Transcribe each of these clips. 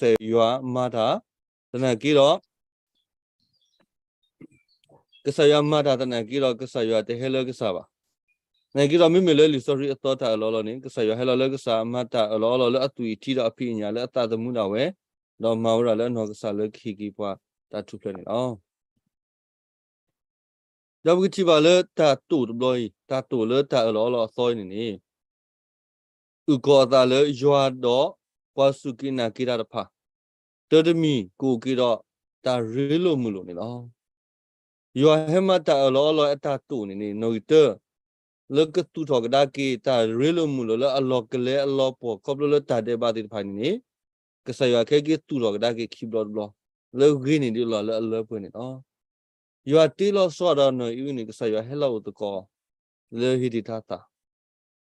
ကစၢ်ယွၤမၤတၢ် သနာ်က့ဒီး ကစၢ်ယွၤမၤတၢ်သနာ်က့ဒီး ကစၢ်ယွၤတဟဲလၢကစၢ်ဘၣ်. သနာ်က့ဒီး မ့မ့ၢ်လၢလံာ်စီဆှံအသီတၢ်အၢၣ်လီၤအီလီၤန့ၣ် ကစၢ်ယွၤဟဲလီၤလၢကစၢ် မၤတၢ်အၢၣ်လီၤအီလီၤလၢအသွံၣ်အထံဒီးအဖံးအညၣ်လၢအသးသမူဒၣ်ဝဲ, ဒီးမၤဝဲဒၣ်လၢအနီၢ်ကစၢ်လၢကဟ့ၣ်က့ၤပှၤတၢ်ထူၣ်ဖျဲးန့ၣ်လီၤ. ဒီးပကထံၣ်ဘၣ်လၢတၢ်တိာ်တဘျီအံၤ, တၢ်တိာ်လၢတၢ်အၢၣ်လီၤအီလီၤအသီအံၤန့ၣ်န့ၣ် အုၣ်ကီၤအသးလၢယွၤဒီးပှၤစူၢ်က့ၤနာ်က့ၤတၢ်တဖၣ်, တၢ်တမံၤကအိၣ်က့ၤဒီးတၢ်ရ့လိာ်မုာ်လိာ်န့ၣ်လီၤ. ယွၤဟဲမၤတၢ်အၢၣ်လီၤအီလီၤအတၢ်တိာ်န့ၣ်န့ၣ် နီၣ်ဂံၢ်တၢ လၢကသူၣ်ထီၣ်ကဒါက့ၤတၢ်ရ့လိာ်မုာ်လိာ်လၢအလီၢ်ကလဲအလီၤပှီၢ်ခီဖျိလၢတၢ်ဒဲးဘးသ့ၣ်တဖၣ်န့ၣ်န့ၣ် ကစၢ်ယွၤခဲက့ၤသူၣ်ထီၣ်ကဒါက့ၤခံဘျီတဘျီ လၢဂ့ၤန့ၢ်ဒံးလီၤလၢအလၢပှဲၤန့ၣ်လီၤ. ယွၤတ့လီၤစီၤအၤဒၣ်နီၢ်အံၤန့ၣ် ကစၢ်ယွၤဟဲလီၤအိၣ်သကိး လၢဟ့ၣ်တ့ၢ်တၢ်သၣ်,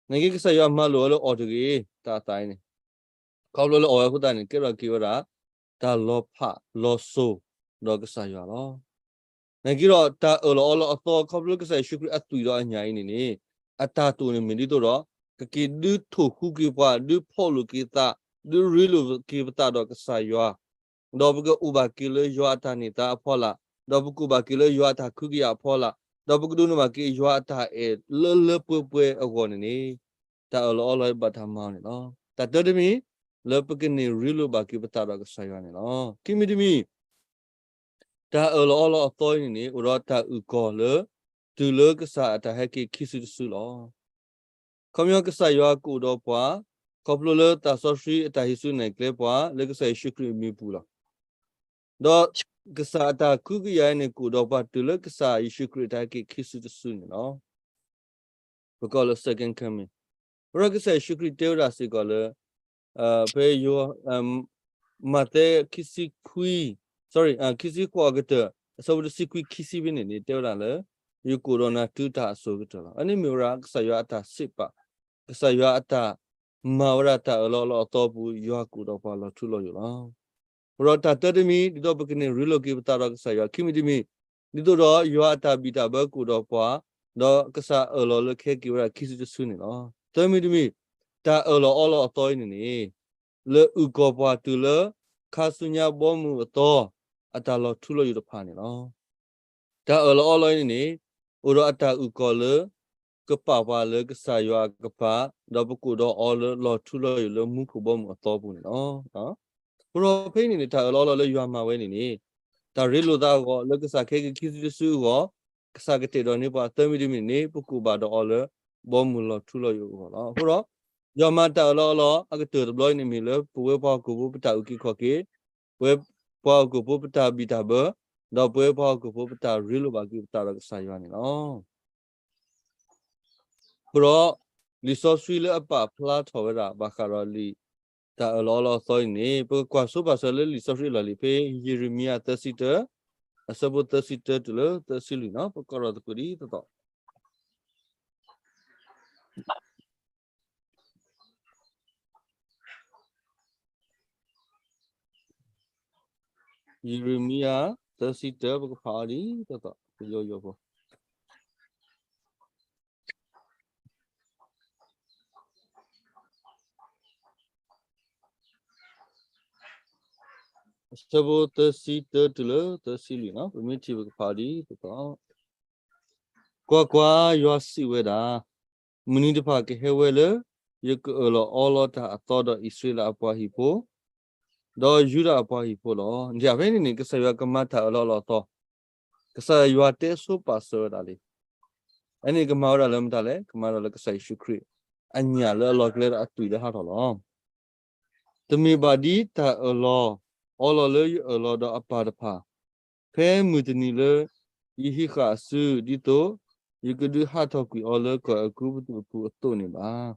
နာ်က့ကစၢ်ယွၤမၤလိာ်အီၤလၢအီၣ်တဂ့ၤ တၢ်အသၣ်အံၤန့ၣ်, ခီဖျိလၢအီၣ်ဝဲအဃိသတးန့ၣ် ကဲထီၣ်က့ၤဝဲဒၣ် တၢ်လီၤဖးလီၤစိၤဒီးကစၢ်ယွၤလီၤ. နာ်က့ဒီးတၢ်အၢၣ်လီၤအီလီၤအသီ ခီဖျိကစၢ်ယ့ၣ်ၡူးခရံာ်အသွံၣ်ဒီးအညၣ်အံၤန့ၣ်န့ၣ် အတၢ်တိာ်န့ၣ်မ့ၢ်ဒ်သိးဒီး ကက့ၤဒုးထိၣ်ဃူက့ၤပှၤ ဒုးဖီၣ်လိာ်က့ၤသး ဒုးရ့လိာ်က့ၤပသးဒီးကစၢ်ယွၤ ဒီးပကအိၣ်ဘၣ်က့ၤလၢယွၤအတၢ်န့ၢ်သါအဖီလာ်, ဒီးပကအိၣ်ဘၣ်က့ၤလၢယွၤအတၢ်ကဟုကယာ်အဖီလာ်, ဒီးပကဒိးန့ၢ်ဘၣ်က့ၤယွၤအတၢ်အဲၣ်လၢလၢပှဲၤပှဲၤအဂီၢ်န့ၣ်န့ၣ် တၢ်အၢၣ်လီၤအီလီၤဘၣ်တၢ်မၤအီၤန့ၣ်လီၤ. တၢ်တၢတမံၤ လၢပကန့ၢ်ရ့လိာ်ဘၣ်က့ၤပသးဒီးကစၢ်ယွၤန့ၣ်လီၤ. ခံမံၤတမံၤ တၢ်အၢၣ်လီၤအီလီၤအသီအံၤန့ၣ်န့ၣ် အိၣ်ဒီးတၢ်အုၣ်ကီၤလၢ တုၤလၢကစၢ်အတၢ်ဟဲက့ၤခံစုတစုလီၤ. ခီပညီကစၢ်ယွၤကအိၣ်ဒီးပှၤ ခီဖျိလၢသးစီဆှံအတၢ်ဟံးစုနဲၣ်ကျဲပှၤ လၢကစၢ်ယ့ၣ်ၡူးခရံာ်အမံၤပူၤလီၤ. ဒီးကစၢ်အတၢ်ကဟုကယာ်အံၤန့ၣ် ကအိၣ်ဒီးပှၤတုၤလၢကစၢ်ယ့ၣ်ၡူးခရံာ်အတၢ်ဟဲက့ၤခံစုတစုန့ၣ်လီၤ. ပကိးလၢ second coming. အဃိဒီးကစၢ်ယ့ၣ်ၡူးခရံာ်တဲဝဲဒၣ်စ့ၢ်ကီးလၢ ဖဲယိၤ မးသဲခံဆံခွံ sorry ခံဆံဃိးအကတၢၢ် အဆၢဖိတဆံခွံခံဆံဖဲန့ၣ်န့ၣ် တဲဝဲဒၣ်လၢ ယကအိၣ်ဒီးနၤတုၤတၢ်အစိၤကတၢၢ်လီၤ. အန့ၣ်မ့ၢ်ဝဲဒၣ်ကစၢ်ယွၤအတၢ်စံးပာ်, ကစၢ်ယွၤအတၢ်မၤဝဲဒၣ်တၢ်အၢၣ်လီၤအီလီၤအသီပူၤ ယွၤကအိၣ်ဒီးပှၤလီၤထူလီၤယိာ်လီၤ. အဃိဒီးတၢ်တၢတမံၤ ဒ်သိးပကန့ၢ်ရ့လိာ်က့ၤပသးဒီးကစၢ်ယွၤ ခံမံၤတမံၤ ဒ်သိးဒီးယွၤအတၢ်ဘံၣ်တၢ်ဘၢကအိၣ်ဒီးပှၤ, ဒီးကစၢ်အၢၣ်လီၤလၢကဟဲက့ၤဝဲဒၣ်ခံစုတစုန့ၣ်လီၤ. သၢမံၤတမံၤ တၢ်အၢၣ်လီၤအီလီၤအသီအံၤန့ၣ်န့ၣ် လၢအုၣ်ကီၤပှၤတုၤလၢ ခါဆူညါဘီမုၢ်အသီ အတၢ်လီၤထူလီၤယိာ်တဖၣ်န့ၣ်လီၤ. တၢ်အၢၣ်လီၤအီလီၤအံၤန့ၣ်န့ၣ် အိၣ်ဒီးအတၢ်အုၣ်ကီၤလၢ ကပာ်ပှၤလၢကစၢ်ယွၤအကပၤ, ဒီးပကအိၣ်ဒီးအီၤလၢလီၤထူလီၤယိာ်လၢမူခိၣ်ဘီမုၢ်အသီပူၤန့ၣ်လီၤ. အဃိဒီးဖဲအံၤန့ၣ်န့ၣ် တၢ်အၢၣ်လီၤအီလီၤလၢယွၤမၤဝဲန့ၣ်န့ၣ် တၢ်ရ့လိာ်သးအဂီၢ်လၢကစၢ်ခဲက့ၤခံစုတစုအဂီၢ်, ကစၢ်ကတဲာ်ဒိးန့ၢ်ပှၤ သၢမံၤတမံၤန့ၣ် ပကအိၣ်ဘၣ်ဒီးအီၤလၢ ဘီမုၢ်လီၤထူလီၤယိာ်အဂီၢ်လီၤ. အဃိဒီး ယွၤမၤတၢ်အၢၣ်လီၤအီလီၤအကတၢၢ်တဘျီအံၤန့ၣ်မ့ၢ်လၢ ပဝဲပှၤဟီၣ်ခိၣ်ဖိပတၢ်အုၣ်က့ၤခီၣ်က့ၤ, ပဝဲပှၤဟီၣ်ခိၣ်ဖိပတၢ်ဘံၣ်တၢ်ဘၢ, ဒီးပဝဲပှၤဟီၣ်ခိၣ်ဖိပတၢ်ရ့လိာ်ဘၣ်က့ၤပသးဒီးကစၢ်ယွၤန့ၣ်လီၤ. အဃိဒီး လံာ်စီဆှံလၢအပာ်ဖျါထီၣ်ဝဲဒၣ် ဘၣ်ဃးဒီးလံာ်တၢ်အၢၣ်လီၤအီလီၤအသီအံၤန့ၣ် ပကကွၢ်စိပာ်စၢၤလၢလံာ်စီဆှံအလီၢ်လံၤဖဲ ယံးရမံယၤသၢဆံတၢ အဆၢဖိသၢဆံတၢတုၤလၢသၢဆံလွံၢ်န့ၣ် ပကကွၢ်ဒီးသကိးဒ်သိးသိး ယံးရမံယၤ သၢဆံတၢ ပကဖးအီၤဒ်သိးသိး ပယီၤယီၤဖိ အဆၢဖိသၢဆံတၢတုၤလၢသၢဆံလွံၢ်န့ၣ် ပမ့ၢ်ထံၣ်ပကဖးအီၤဒ်သိးသိး ကွၢ်ကွၢ်, ယွၤစံးဝဲဒၣ်, မုၢ်နံၤတဖၣ်ကဟဲဝဲလၢ ယကအၢၣ်လီၤအီလီၤတၢ်အသီဒီးအံၣ်စရ့လးအပှၤဟံၣ်ဖိ, ဒီးယူဒၤအပှၤဟံၣ်ဖိလီၤ. ဖဲန့ၣ်န့ၣ် ကစၢ်ယွၤကမၤတၢ်အၢၣ်လီၤအီလီၤအသီ, ကစၢ်ယွၤတဲဆိပာ်စၢၤဝဲဒၣ်လံ. အန့ၣ်ကမၤဝဲဒၣ်လၢမတၤလဲၣ်, ကမၤဒၣ်လၢကစၢ်ယ့ၣ်ၡူးခရံာ် အညၣ်လၢအလီၢ်ကျဲဒီးအသွံၣ်လၢဟးထီၣ်လီၤ. တမ့ၢ်ဘၣ်ဒ်တၢ်အၢၣ်လီၤအီလီၤလၢယအၢၣ်လီၤဒီးအပၢ်တဖၣ်, ဖဲမုၢ်တနံၤလၢ ယဟံးဃာ်အစု ဒ်သိးယကဒုးဟးထီၣ်ကွံာ်အီၤလၢကီၢ်အဲၤကူပတူးအပူၤအသိးန့ၣ်ဘၣ်.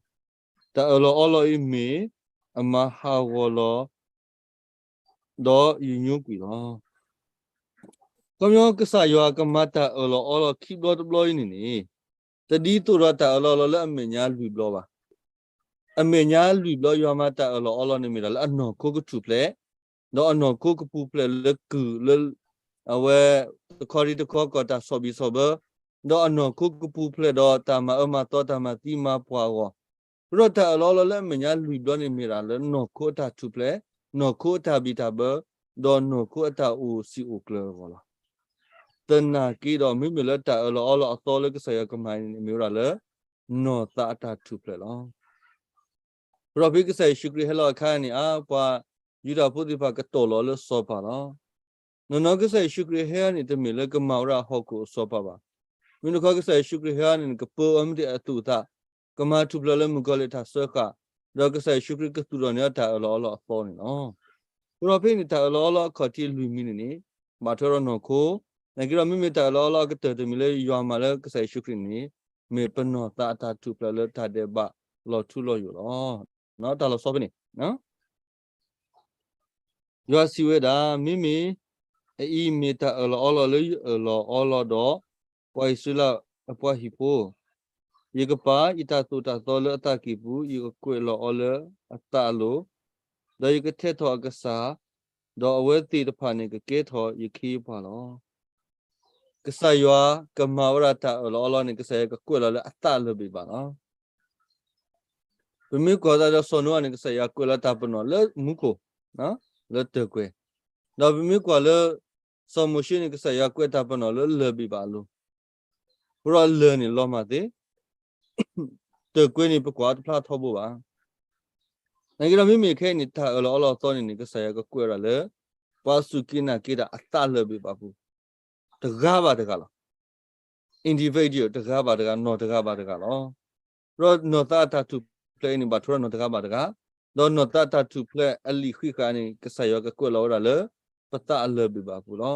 တၢ်အၢၣ်လီၤအီလီၤအံၤမ့ၢ် အမၤဟးဂီၤလီၤ ဒီးယညိကွံာ်လီၤ. ခီပညီကစၢ်ယွၤကမၤတၢ်အၢၣ်လီၤအီလီၤခံဘျီတဘျီအံၤန့ၣ်န့ၣ်, တဒ်သိးဒီးတၢ်အၢၣ်လီၤအီလီၤလၢအမဲာ်ညါလွံၢ်ဘျီဘၣ်. အမဲာ်ညါလွံၢ်ဘျီယွၤမၤတၢ်အၢၣ်လီၤအီလီၤန့ၣ်မ့ၢ်ဒၣ်လၢအနီၢ်ခိကထူၣ်ဖျဲး, ဒီးအနီၢ်ခိကပူၤဖျဲးလၢကုၢ်လၢ အဝဲ တခီဒံးတခီကီၢ်တၢ်ဆီၣ်ဘံၣ်ဆီၣ်ဘၢ, ဒီးအနီၢ်ခိကပူၤဖျဲးဒီးတၢ်မၤအၢမၤသီတၢ်မၤသံမၤပှၢ်အဂီၢ်, အဃိဒီးတၢ်အၢၣ်လီၤအီလီၤလၢအမဲာ်ညါလွံၢ်ဘျီန့ၣ်မ့ၢ်ဒၣ်လၢနီၢ်ခိအတၢ်ထူၣ်ဖျဲး, နီၢ်ခိအတၢ်ဘံၣ်တၢ်ဘၢ, ဒီးနီၢ်ခိအတၢ်အိၣ်စံာ်အိၣ်ကျၢၤအဂီၢ်လီၤ. သနာ်က့ဒီး မ့မ့ၢ်လၢတၢ်အၢၣ်လီၤအီလီၤအသီလၢကစၢ်ယွၤကမၤန့ၣ် မ့ၢ်ဝဲဒၣ်လၢ နီၢ်သးအတၢ်ထူၣ်ဖျဲးလီၤ. ဒီးဖဲကစၢ်ယ့ၣ်ၡူးခရံာ်ဟဲလီၤအခါန့ၣ် အါပှၤယူဒၤဖိသ့ၣ်တဖၣ်ကတီၢ်လီၤလၢစီၤပၤလီၤ. နီၢ်နီၢ်ကစၢ်ယ့ၣ်ၡူးခရံာ်ဟဲန့ၣ် တမ့ၢ်လၢကမၤဝဲဒၣ်ဟီၣ်ခိၣ်အစီၤပၤဘၣ်. မ့ၢ်တခီကစၢ်ယ့ၣ်ၡူးခရံာ်ဟဲန့ၣ် ကပၢအီၤမ့ၢ်တ့ၢ်အသူၣ်အသး, ကမၤထူၣ်ဖျဲးလၢမုၣ်ကီၤလံၢ်အတၢ်စၢဃာ်, ဒီးကစၢ်ယ့ၣ်ၡူးခရံာ်ကသူၣ်ထီၣ်န့ၢ်အီၤတၢ်အၢၣ်လီၤအီလီၤအသီန့ၣ်လီၤ. အဃိဒီးဖဲန့ၣ် တၢ်အၢၣ်လီၤအီလီၤအခီၣ်ထံးလွံၢ်မံၤန့ၣ်န့ၣ် ဘၣ်ထွဲဒီးနီၢ်ခိ, နာ်က့ဒီးမ့မ့ၢ်တၢ်အၢၣ်လီၤအီလီၤအကတၢၢ်တမံၤလၢယွၤမၤလၢကစၢ်ယ့ၣ်ၡူးခရံာ်န့ၣ် မ့ၢ်ပနီၢ်သးအတၢ်ထူၣ်ဖျဲးလၢတၢ်ဒဲးဘးလီၤထူလီၤယိာ်လီၤ. တၢ်လီၤဆီဖဲန့ၣ် ယွၤစံးဝဲဒၣ်, မ့မ့ၢ်အအံၤမ့ၢ်တၢ်အၢၣ်လီၤအီလီၤလၢယအၢၣ်လီၤအီလီၤဒီး ပှၤအံၣ်စရ့လးအပှၤဟံၣ်ဖိ, ယကပာ်ယတၢ်သိၣ်တၢ်သီလၢအသးကံၢ်ပူၤ, ယကကွဲးလီၤအီၤလၢအသးအလိၤ, ဒီးယကထဲးထီၣ်အကစၢ်, ဒီးအဝဲသ့ၣ်တဖၣ်န့ၣ်ကကဲထီၣ်ယခ့ယပှၤလီၤ. ကစၢ်ယွၤကမၤဝဲဒၣ်တၢ်အၢၣ်လီၤအီလီၤန့ၣ် ကစၢ်ယွၤကကွဲးလီၤလၢအသးလၢၤဘ့ၣ်ဘၣ်လီၤ. ပမ့ၢ်ကွၢ်သးဒီးစီၤနိအၤန့ၣ် ကစၢ်ယွၤကွဲးလီၤတၢ်ပနီၣ်လၢမူခိၣ်, လၢတၢၢ်ကွဲၤ, ဒီးပမ့ၢ်ကွၢ်လၢ စီၤမိၤၡ့န့ၣ် ကစၢ်ယွၤကွဲးတၢ်ပနီၣ်လၢလၢၢ်ဘ့ၣ်ဘၣ်အလိၤ, အဃိဒီးလၢၢ်န့ၣ်လီၤမၢ်သ့, တၢၢ်ကွဲၤန့ၣ် ပကွၢ်တဖျါထီဘိဘၣ်. နာ်က့ဒီးမ့မ့ၢ်ခဲအံၤန့ၣ် တၢ်အၢၣ်လီၤအီလီၤအသီန့ၣ်န့ၣ် ကစၢ်ယွၤကကွဲးဝဲဒၣ်လၢ ပှၤစူၢ်က့ၤနာ်က့ၤတၢ်အသးလၢၢ်ဘ့ၣ်ဘၣ်ပူၤ တဂၤဘၣ်တဂၤလီၤ. individual တဂၤဘၣ်တဂၤ နီၢ်တဂၤဘၣ်တဂၤလီၤ. ဒီးနီၢ်သးအတၢ်ထူၣ်ဖျဲးအံၤန့ၣ် ဘၣ်ထွဲဒီးနီၢ်တဂၤဘၣ်တဂၤ, ဒီးနီၢ်သးအတၢ်ထူၣ်ဖျဲးအလံာ်ဃံးဃာ်န့ၣ် ကစၢ်ယွၤကကွဲးလီၤဝဲဒၣ်လၢ ပသးအလၢၢ်ဘ့ၣ်ဘၣ်အပူၤလီၤ.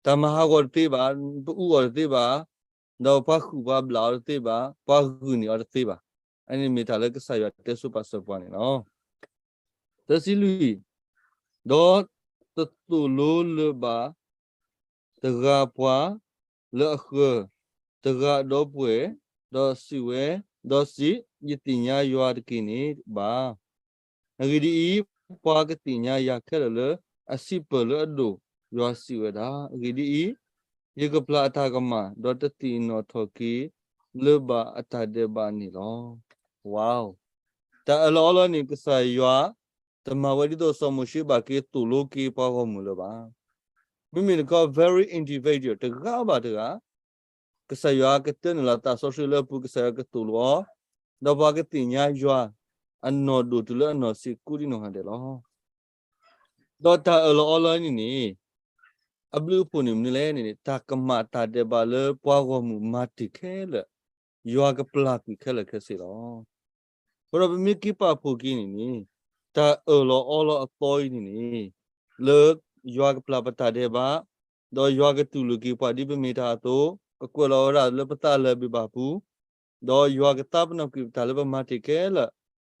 တၢ်မၤဟးဂီၤတသ့ဘၣ်, ပအူအီၤတသ့ဘၣ်, ဒီးပှၤဃုာ်ပှၤဘျးအီၤတသ့ဘၣ်, ပှၤဂုာ်န့ၢ်အီၤတသ့ဘၣ်. အန့ၣ်မ့ၢ်တၢ်လၢကစၢ်ယွၤတဲဆိပာ်စၢၤပှၤန့ၣ်လီၤ. သၢဆံလွံၢ်, ဒီးတသိၣ်လိလၢၤဘၣ် တဂၤပှၤလၢအဃၢၤ, တဂၤဒီပုၢ်ဝဲၢ်, ဒီးစံးဝဲ, ဒီးစံး, ယသ့ၣ်ညါယွၤတက့ၢ်န့ၣ်ဘၣ်. အဂ့ၢ်ဒ်အံၤ, ပှၤကသ့ၣ်ညါယၤခဲလၢာ်လၢအစံးပၢၢ်လၢအဒိၣ်, ယွၤစံးဝဲဒၣ်. အဂ့ၢ်ဒ်အံၤ, ယကပျၢ်အတၢ်ကမၣ်, ဒီးတသ့ၣ်နီၣ်ထီၣ်က့ၤလၢၤဘၣ်အတၢ်ဒဲးဘးန့ၣ်လီၤ. Wow, တၢ်အၢၣ်လီၤအီလီၤန့ၣ် ကစၢ်ယွၤ တမၤဝဲဒ်သိးစီၤမိၤၡ့ဘၣ်က့ၤသိၣ်လိက့ၤပှၤဂီၢ်မုၢ်လၢၤဘၣ်. မ့မ့ၢ်တခီ very individual တဂၤဘၣ်တဂၤ ကစၢ်ယွၤကတၢၢ်န့ၢ်လီၤသးစီဆှံလၢအပူၤ ကစၢ်ယွၤကသိၣ်လိအီၤ, ဒီးပှၤကသ့ၣ်ညါယွၤအနီၢ်ဒိၣ်တုၤလၢအနီၢ်ဆံးကိးဒံနီၢ်ဂၤဒဲးလီၤ. ဒီးတၢ်အၢၣ်လီၤအီလီၤန့ၣ်န့ၣ် အဘျုးအဖှိၣ်န့ၣ်မနုၤလဲၣ်န့ၣ် တၢ်ကမၣ်တၢ်ဒဲးဘးလၢပှၤဂီၢ်မုၢ်မၤတ့ၢ်ခဲလၢာ်, ယွၤကပျၢ်ကွံာ်ခဲလၢာ်ခဲဆ့လီၤ. အဃိဒီးပမ့ၢ်က့ၤပာ်ဖှိၣ်က့ၤန့ၣ်န့ၣ် တၢ်အၢၣ်လီၤအီလီၤအသီအံၤန့ၣ်န့ၣ် လၢယွၤကပျၢ်ပတၢ်ဒဲးဘး, ဒီးယွၤကတူၢ်လိာ်က့ၤပှၤဒ်ပမ့ၢ်တၢ်အသိး, ကကွဲးလီၤဝဲဒၣ်လၢပသးလၢၢ်ဘ့ၣ်ဘၣ်ပူၤ, ဒီးယွၤကသးပနီၣ်ကွံာ်ပတၢ်လၢပမၤတ့ၢ်ခဲလၢာ်,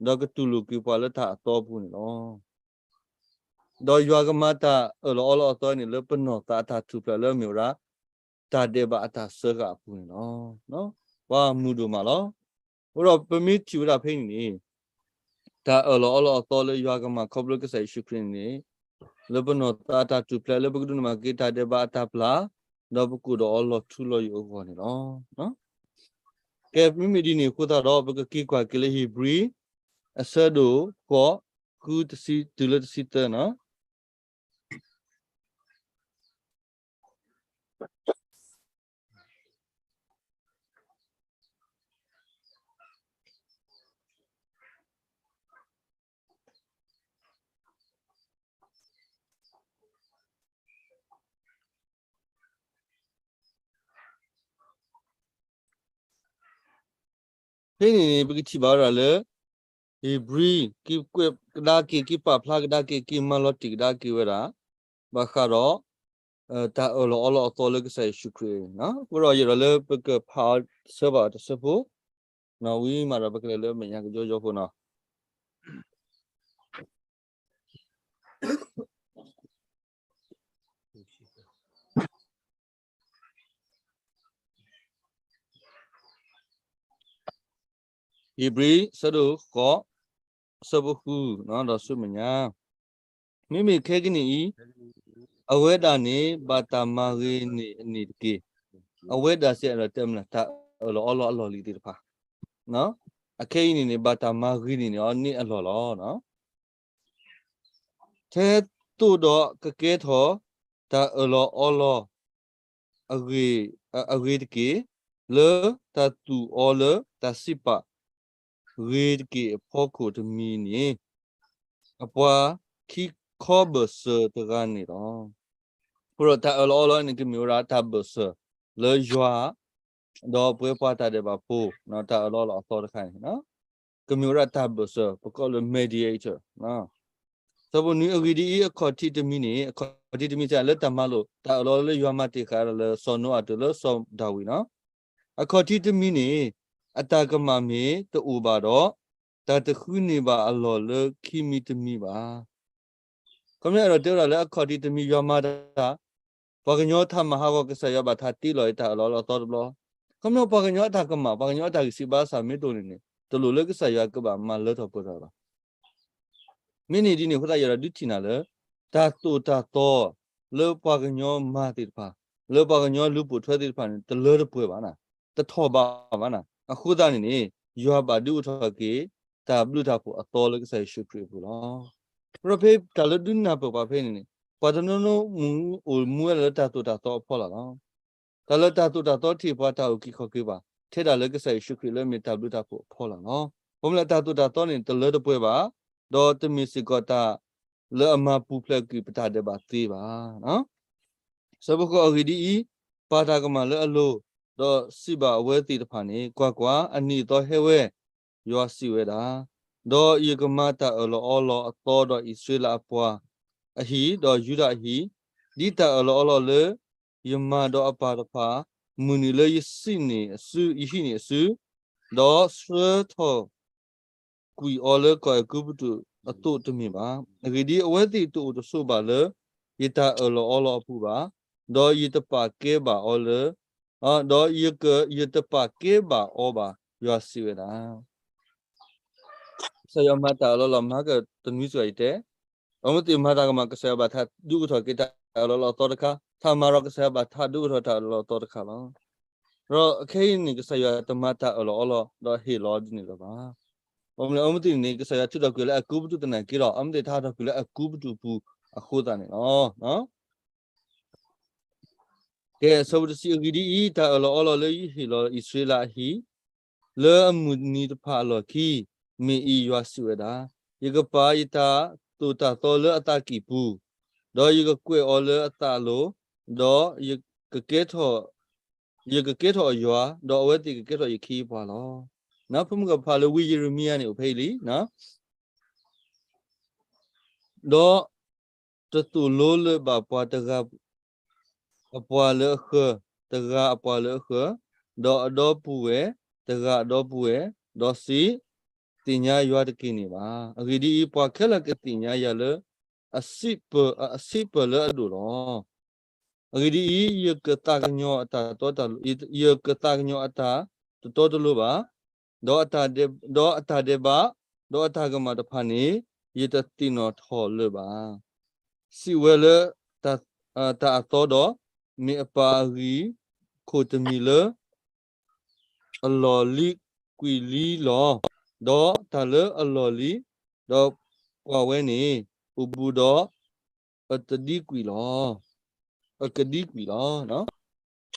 ဒီးကတူၢ်လိာ်က့ၤပှၤလၢတၢ်အသီအပူၤန့ၣ်လီၤ. ဒီးယွၤကမၤတၢ်အၢၣ်လီၤအီလီၤအသီန့ၣ် လၢပနီၢ်သးအတၢ်ထူၣ်ဖျဲးလၢအမ့ၢ်ဝဲဒၣ် တၢ်ဒဲးဘးအတၢ်စၢဃာ်အပူၤန့ၣ်လီၤ. ပှၤမုာ်ဒိၣ်မးလီၤ. အဃိဒီးပမ့ၢ်ထံၣ်ဝဲဒၣ်ဖဲန့ၣ်န့ၣ် တၢ်အၢၣ်လီၤအီလီၤအသီလၢယွၤကမၤခီဖျိကစၢ်ယ့ၣ်ၡူးခရံာ်န့ၣ်န့ၣ် လၢပနီၢ်သးအတၢ်ထူၣ်ဖျဲး လၢပကဒိးန့ၢ်ဘၣ်က့ၤတၢ်ဒဲးဘးအတၢ်ပျၢ်, ဒီးပကအိၣ်ဒီးအီၤလီၤထူလီၤယိာ်အဂီၢ်န့ၣ်လီၤ. ကဲ မ့မ့ၢ်ဒ်န့ၣ်အဃိသတးဒီး ပကက့ၤကွၢ်က့ၤလၢဧ့ၤဘြံၤ အဆၢဒိၣ်ဃိး ဃုတုၤလၢတဆံသၢန့ၣ်လီၤ. ဖဲန့ၣ်န့ၣ် ပကထံၣ်ဘၣ်ဝဲဒၣ်လၢ ဧ့ၤဘြံၤ က့ၤကွဲးကဒါက့ၤ က့ၤပာ်ဖျါကဒါက့ၤ က့ၤမၤလီၤတံၢ်ကဒါက့ၤဝဲဒၣ် ဘၣ်ဃးဒီး တၢ်အၢၣ်လီၤအီလီၤအသီလၢကစၢ်ယ့ၣ်ၡူးခရံာ်န့ၣ်လီၤ. အဃိဒီးယအဲၣ်ဒိးလၢပကဖးအီၤတဆၢဘၣ်တဆၢဖိ, ဝံၤမးဒီးပကလဲၤလၢမဲာ်ညါကယီကယီဖိန့ၣ်လီၤ. ဧ့ၤဘြံၤ အဆၢဒိၣ်ဃိး အဆၢဖိဃု ဒီးဆူမဲာ်ညါ, မ့မ့ၢ်ခဲကနံၣ်အံၤ အဝဲဒၣ်န့ၣ် ဘၣ်တၢ်မၤဂ့ၤန့ၢ်အန့ၣ်တက့ၢ်. အဝဲဒၣ်စ့ၢ်ကီးတဲမနုၤ တၢ်အၢၣ်လီၤအီလီၤအလီၢ်လံၤသ့ၣ်တဖၣ်, အခဲအံၤန့ၣ်န့ၣ် ဘၣ်တၢ်မၤဂ့ၤန့ၢ်န့ၢ်အီၤန့ၢ်အလီၢ်လီၤ. ထဲသိးဒီးကကဲထီၣ်တၢ်အၢၣ်လီၤအီလီၤ အဂ့ၤ, အဂ့ၤတက့ၢ်, လၢတၢ်သူၣ်အီလၢတၢ်စံးပာ်ဂ့ၤတက့ၢ်အဖီခိၣ်တမံၤန့ၣ်, အပှၤခံခီဘၢၣ်စၢၤတဂၤန့ၣ်လီၤ. အဃိဒီးတၢ်အၢၣ်လီၤအီလီၤန့ၣ် ကမ့ၢ်ဝဲဒၣ်တၢ်ဘၢၣ်စၢၤလၢယွၤ ဒီးပဝဲပှၤတၢ်ဒဲးဘးဖိ တၢ်အၢၣ်လီၤအီလီၤအသီတခါန့ၣ် ကမ့ၢ်ဝဲဒၣ်တၢ်ဘၢၣ်စၢၤ ပကိးလၢ mediator ဆၢဖိနွံ အဂ့ၢ်ဒ်အံၤ, အခီၣ်ထံးတမံၤန့ၣ်, အခီၣ်ထံးတမံၤလၢတၢ်မၤလိာ် တၢ်အၢၣ်လီၤလၢယွၤမၤတ့ၢ်ဃာ်ဒီးလၢစီၤနိအၤတုၤလၢစီၤဒၤဝံးန့ၣ်, အခီၣ်ထံးတမံၤန့ၣ် အတၢ်ကမၣ်မ့ၢ်တအိၣ်ဘၣ်ဒီး, တၢ်တဃုန့ၢ်ဘၣ်အလီၢ်လၢခံမံၤတမံၤဘၣ်. ခီပညီအဲၣ်ဒိးတဲဝဲဒၣ်လၢအခီၣ်ထံးတမံၤယွၤမၤတၢ်, ပှၤကညီတၢ်မၤဟးဂီၤကစၢ်ယွၤဘၣ်တၢ်တ့လီၤအတၢ်အၢၣ်လီၤအီလီၤအသီတဘျီ, ခီပညီပှၤကညီအတၢ်ကမၣ် ပှၤကညီအတၢ်ဂံၢ်စၢ်ဘါစၢ်မ့ၢ်တအိၣ်န့ၣ်န့ၣ် တလိၣ်လၢကစၢ်ယွၤကဘၣ်မၤလၢထီၣ်ပှဲၤထီၣ်ဘၣ်. မ့ၢ်န့ၣ်ဒ်န့ၣ်အဃိသတး ယွၤဒုးထံၣ်နၤလၢ တၢ်သိၣ်တၢ်သီ လၢပှၤကညီမၤသ့ၣ်တဖၣ်, လၢပှၤကညီလူၤပိာ်ထွဲသ့ၣ်တဖၣ်န့ၣ် တလၢတပှဲၤဘၣ်နၤ, တထီၣ်ဘးဘၣ်နၤ, အဃိသတးန့ၣ်န့ၣ် ယွၤဘၣ်ဒုးအိၣ်ထီၣ်က့ၤ တၢ်ဘျုးတၢ်ဖှိၣ်အသီလၢကစၢ်ယ့ၣ်ၡူးခရံာ်အပူၤလီၤ. ဒီးဖဲတၢ်လၢဒုးနၢ်ပၢၢ်ပှၤဖဲန့ၣ်န့ၣ် ပှၤတနီၤနီၤမ့ၢ်အိၣ်မူဝဲဒၣ်လၢတၢ်သိၣ်တၢ်သီအဖီလာ်လီၤ. တၢ်လၢတၢ်သိၣ်တၢ်သီထံၣ်ပှၤတၢ်အုၣ်က့ၤခီၣ်က့ၤဘၣ် ထဲဒၣ်လၢကစၢ်ယ့ၣ်ၡူးခရံာ်လၢအမ့ၢ်တၢ်ဘျုးတၢ်ဖှိၣ်အဖီလာ်လီၤ. ဘၣ်မနုၤလဲၣ် တၢ်သိၣ်တၢ်သီန့ၣ် တလၢတပှဲၤဘၣ်, ဒီးတမ့ၢ်စ့ၢ်ကီးတၢ်လၢအမၤပူၤဖျဲးကွံာ်ပတၢ်ဒဲးဘးသ့ဘၣ်. ဆၢဖိဃိး အဂ့ၢ်ဒ်အံၤ, ပာ်တၢ်ကမၣ်လၢအလိၤ, ဒီးစံးဘၣ်အဝဲသ့ၣ်တဖၣ်န့ၣ်, ကွၢ်ကွၢ်, အနံၣ်အသီဟဲဝဲ, ယွၤစံးဝဲဒၣ်, ဒီးယကမၤတၢ်အၢၣ်လီၤအီလီၤအသီဒီးအံၣ်စရ့လးအပှၤအဟံၣ်, ဒီးယူဒၤအဟံၣ်, ဒ်တၢ်အၢၣ်လီၤအီလီၤလၢယမၤဒီးအပၢ်တဖၣ် မုၢ်နံၤလၢယဟံးန့ၢ်အစု, ယဟံးန့ၢ်အစု, ဒီးဆှၢထီၣ် ကွံာ်အီၤလၢကီၢ်အဲၤကူပတူးအသိးတမ့ၢ်ဘၣ်. အဂ့ၢ်ဒ်အံၤ, အဝဲသ့ၣ်တအိၣ်တဆိးဘၣ်လၢ ယတၢ်အၢၣ်လီၤအီလီၤအပူၤဘၣ်, ဒီးယတပာ်ကဲဘၣ်အီၤလၢ, ဒီးယက, ယတပာ်ကဲဘၣ်အီၤဘၣ်, ယွၤစံးဝဲဒၣ်. ကစၢ်ယွၤမၤတၢ်အၢၣ်လီၤလီၤမၤကတနွံစှၤယတဲ, အမ့ၢ်သ့ၣ်မၤတၢ်ကမၣ် ကစၢ်ယွၤဘၣ်ထးဒုးအိၣ်ထီၣ်က့ၤတၢ်အၢၣ်လီၤလီၤအသီတခါ, ထးမၤဒီးကစၢ်ယွၤဘၣ်ထးဒုးအိၣ်ထီၣ်တၢ်အၢၣ်လီၤလီၤအသီတခါလီၤ. ဒီးခဲအံၤန့ၣ် ကစၢ်ယွၤတမၤတၢ်အၢၣ်လီၤအီလီၤ ဒီးဟ့ၣ်လီၤဒ်န့ၣ်လၢၤဘၣ်. အမ့ၢ်န့ၣ် အမ့ၢ်သ့ၣ်န့ၣ် ကစၢ်ယွၤထုးထီၣ်ကွံာ်လၢအဲၤကူပတူးသနာ်က့ဒီး အမ့ၢ်သ့ၣ်တဟးထီၣ်ကွံာ်လၢအဲၤကူပတူးပူၤအဃိသတးန့ၣ်လီၤ. ကဲ, အဆၢဖိတဆံ, အဂ့ၢ်ဒ်အံၤ, တၢ်အၢၣ်လီၤအီလီၤလၢယဟ့ၣ်လီၤအံၣ်စရ့လးအဟံၣ် လၢအမုၢ်နံၤတဖၣ်အလီၢ်ခံ, မ့ၢ်အံၤယွၤစံးဝဲဒၣ်, ယကပာ်ယတၢ်သိၣ်တၢ်သီလၢအသးကံၢ်ပူၤ, ဒီးယကကွဲးအီၤလၢအသးအလိၤ, ဒီးယကကဲထီၣ်, ယကကဲထီၣ်အယွၤ, ဒီးအဝဲသ့ၣ်ကကဲထီၣ်ယခ့ယပှၤလီၤ. နဖုမုၢ်ကဖးလၢဝံယံးရမံယၤန့ၣ် အိၣ်ဖဲအံၤလံ. ဒီးတသိၣ်လိလၢၤဘၣ်ပှၤတဂၤအပှၤလၢအဃၢၤ, တဂၤအပှၤလၢအဃၢၤ, ဒီးအဒီပုၢ်ဝဲၢ်တဂၤအဒီပုၢ်ဝဲၢ်, ဒီးစံး, သ့ၣ်ညါယွၤတက့ၢ်န့ၣ်ဘၣ်. အဂ့ၢ်ဒ်အံၤ, ပှၤခဲလၢာ်ကသ့ၣ်ညါယၤလၢ အဆံးပၢၢ်လၢအဒိၣ်လီၤ. အဂ့ၢ်ဒ်အံၤ, ယကသးကညီၤအတၢ်တီတၢ်လိၤ, ယကသးကညီၤအတၢ်တတီတလိၤဘၣ်, ဒီးအတၢ်ဒဲး, ဒီးအတၢ်ဒဲးဘး, ဒီးအတၢ်ကမၣ်တဖၣ်န့ၣ် ယတသ့ၣ်နီၣ်ထီၣ်လၢၤဘၣ်. စံးဝဲလၢ တၢ်အသီဒီး မ့ၢ်အပၢ်အဂံၢ်ခိၣ်တမံၤလၢ အလီၢ်လံၤကွံာ်လံလီၤ. ဒီးတၢ်လၢအလီၢ်လံၤ, ဒီးကွၢ်ဝဲန့ၣ် အိၣ်ဘူးဒီး အတဒံကွံာ်လီၤ, အကဒံကွံာ်လီၤ.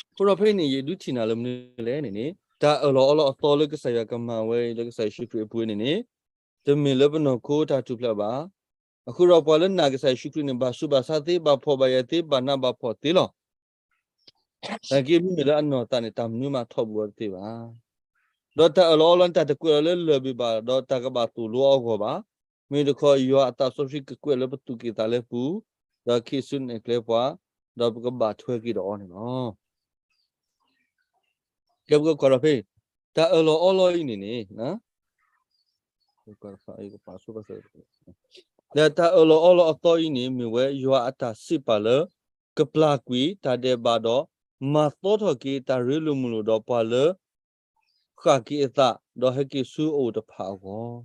အဃိဒီးဖဲအံၤန့ၣ် ယဒုးထံၣ်နၤလၢမနုၤလဲၣ်န့ၣ်န့ၣ် တၢ်အၢၣ်လီၤအီလီၤအသီလၢကစၢ်ယွၤကမၤဝဲအံၤလၢကစၢ်ယ့ၣ်ၡူးခရံာ်အပူၤန့ၣ်န့ၣ် တမ့ၢ်လၢပနီၢ်ခိတၢ်ထူၣ်ဖျဲးဘၣ်. အဃိဒီးပှၤလၢနာ်ကစၢ်ယ့ၣ်ၡူးခရံာ်န့ၣ် ဘၣ်ဆူးဘၣ်ဆါသ့, ဘၣ်ဖှီၣ်ဘၣ်ယာ်သ့, ဘၣ်နးဘၣ်ဖှီၣ်သ့လီၤ. သနာ်က့မ့မ့ၢ်လၢအနီၢ်သးန့ၣ် တၢ်မနုၤမးထီၣ်ဘူးအီၤတသ့ဘၣ်. ဒီးတၢ်အၢၣ်လီၤအီလီၤန့ၣ် တၢ်တကွဲးလီၤလၢလၢၢ်ဘ့ၣ်ဘၣ် ဒီးတၢ်ကဘၣ်သိၣ်လိအီၤအဂီၢ်ဘၣ်. မ့ၢ်တခီ ယွၤအသးစီဆှံကကွဲးလၢပသူၣ်ကံၢ်သးလဲပူၤ, ဒီးခ့ၣ်ဆူနဲၣ်ကျဲပှၤ, ဒီးပကဘၣ်ထွဲက့ၤဒီးအီၤန့ၣ်လီၤ. ကဲ ပကကွၢ်ဒီးဖဲ တၢ်အၢၣ်လီၤအီလီၤအံၤန့ၣ်န့ၣ် ဒီးတၢ်အၢၣ်လီၤအီလီၤအသီအံၤန့ၣ် မ့ၢ်ဝဲယွၤအတၢ်စံးပာ်လၢ ကပျၢ်ကွံာ်တၢ်ဒဲးဘးဒီး မၤသီထီၣ်က့ၤတၢ်ရ့လိာ်မုာ်လိာ်ဒီးပှၤလၢ ဃၣ်က့ၤအသး ဒီးဟဲက့ၤဆူအအိၣ်တဖၣ်အဂီၢ်,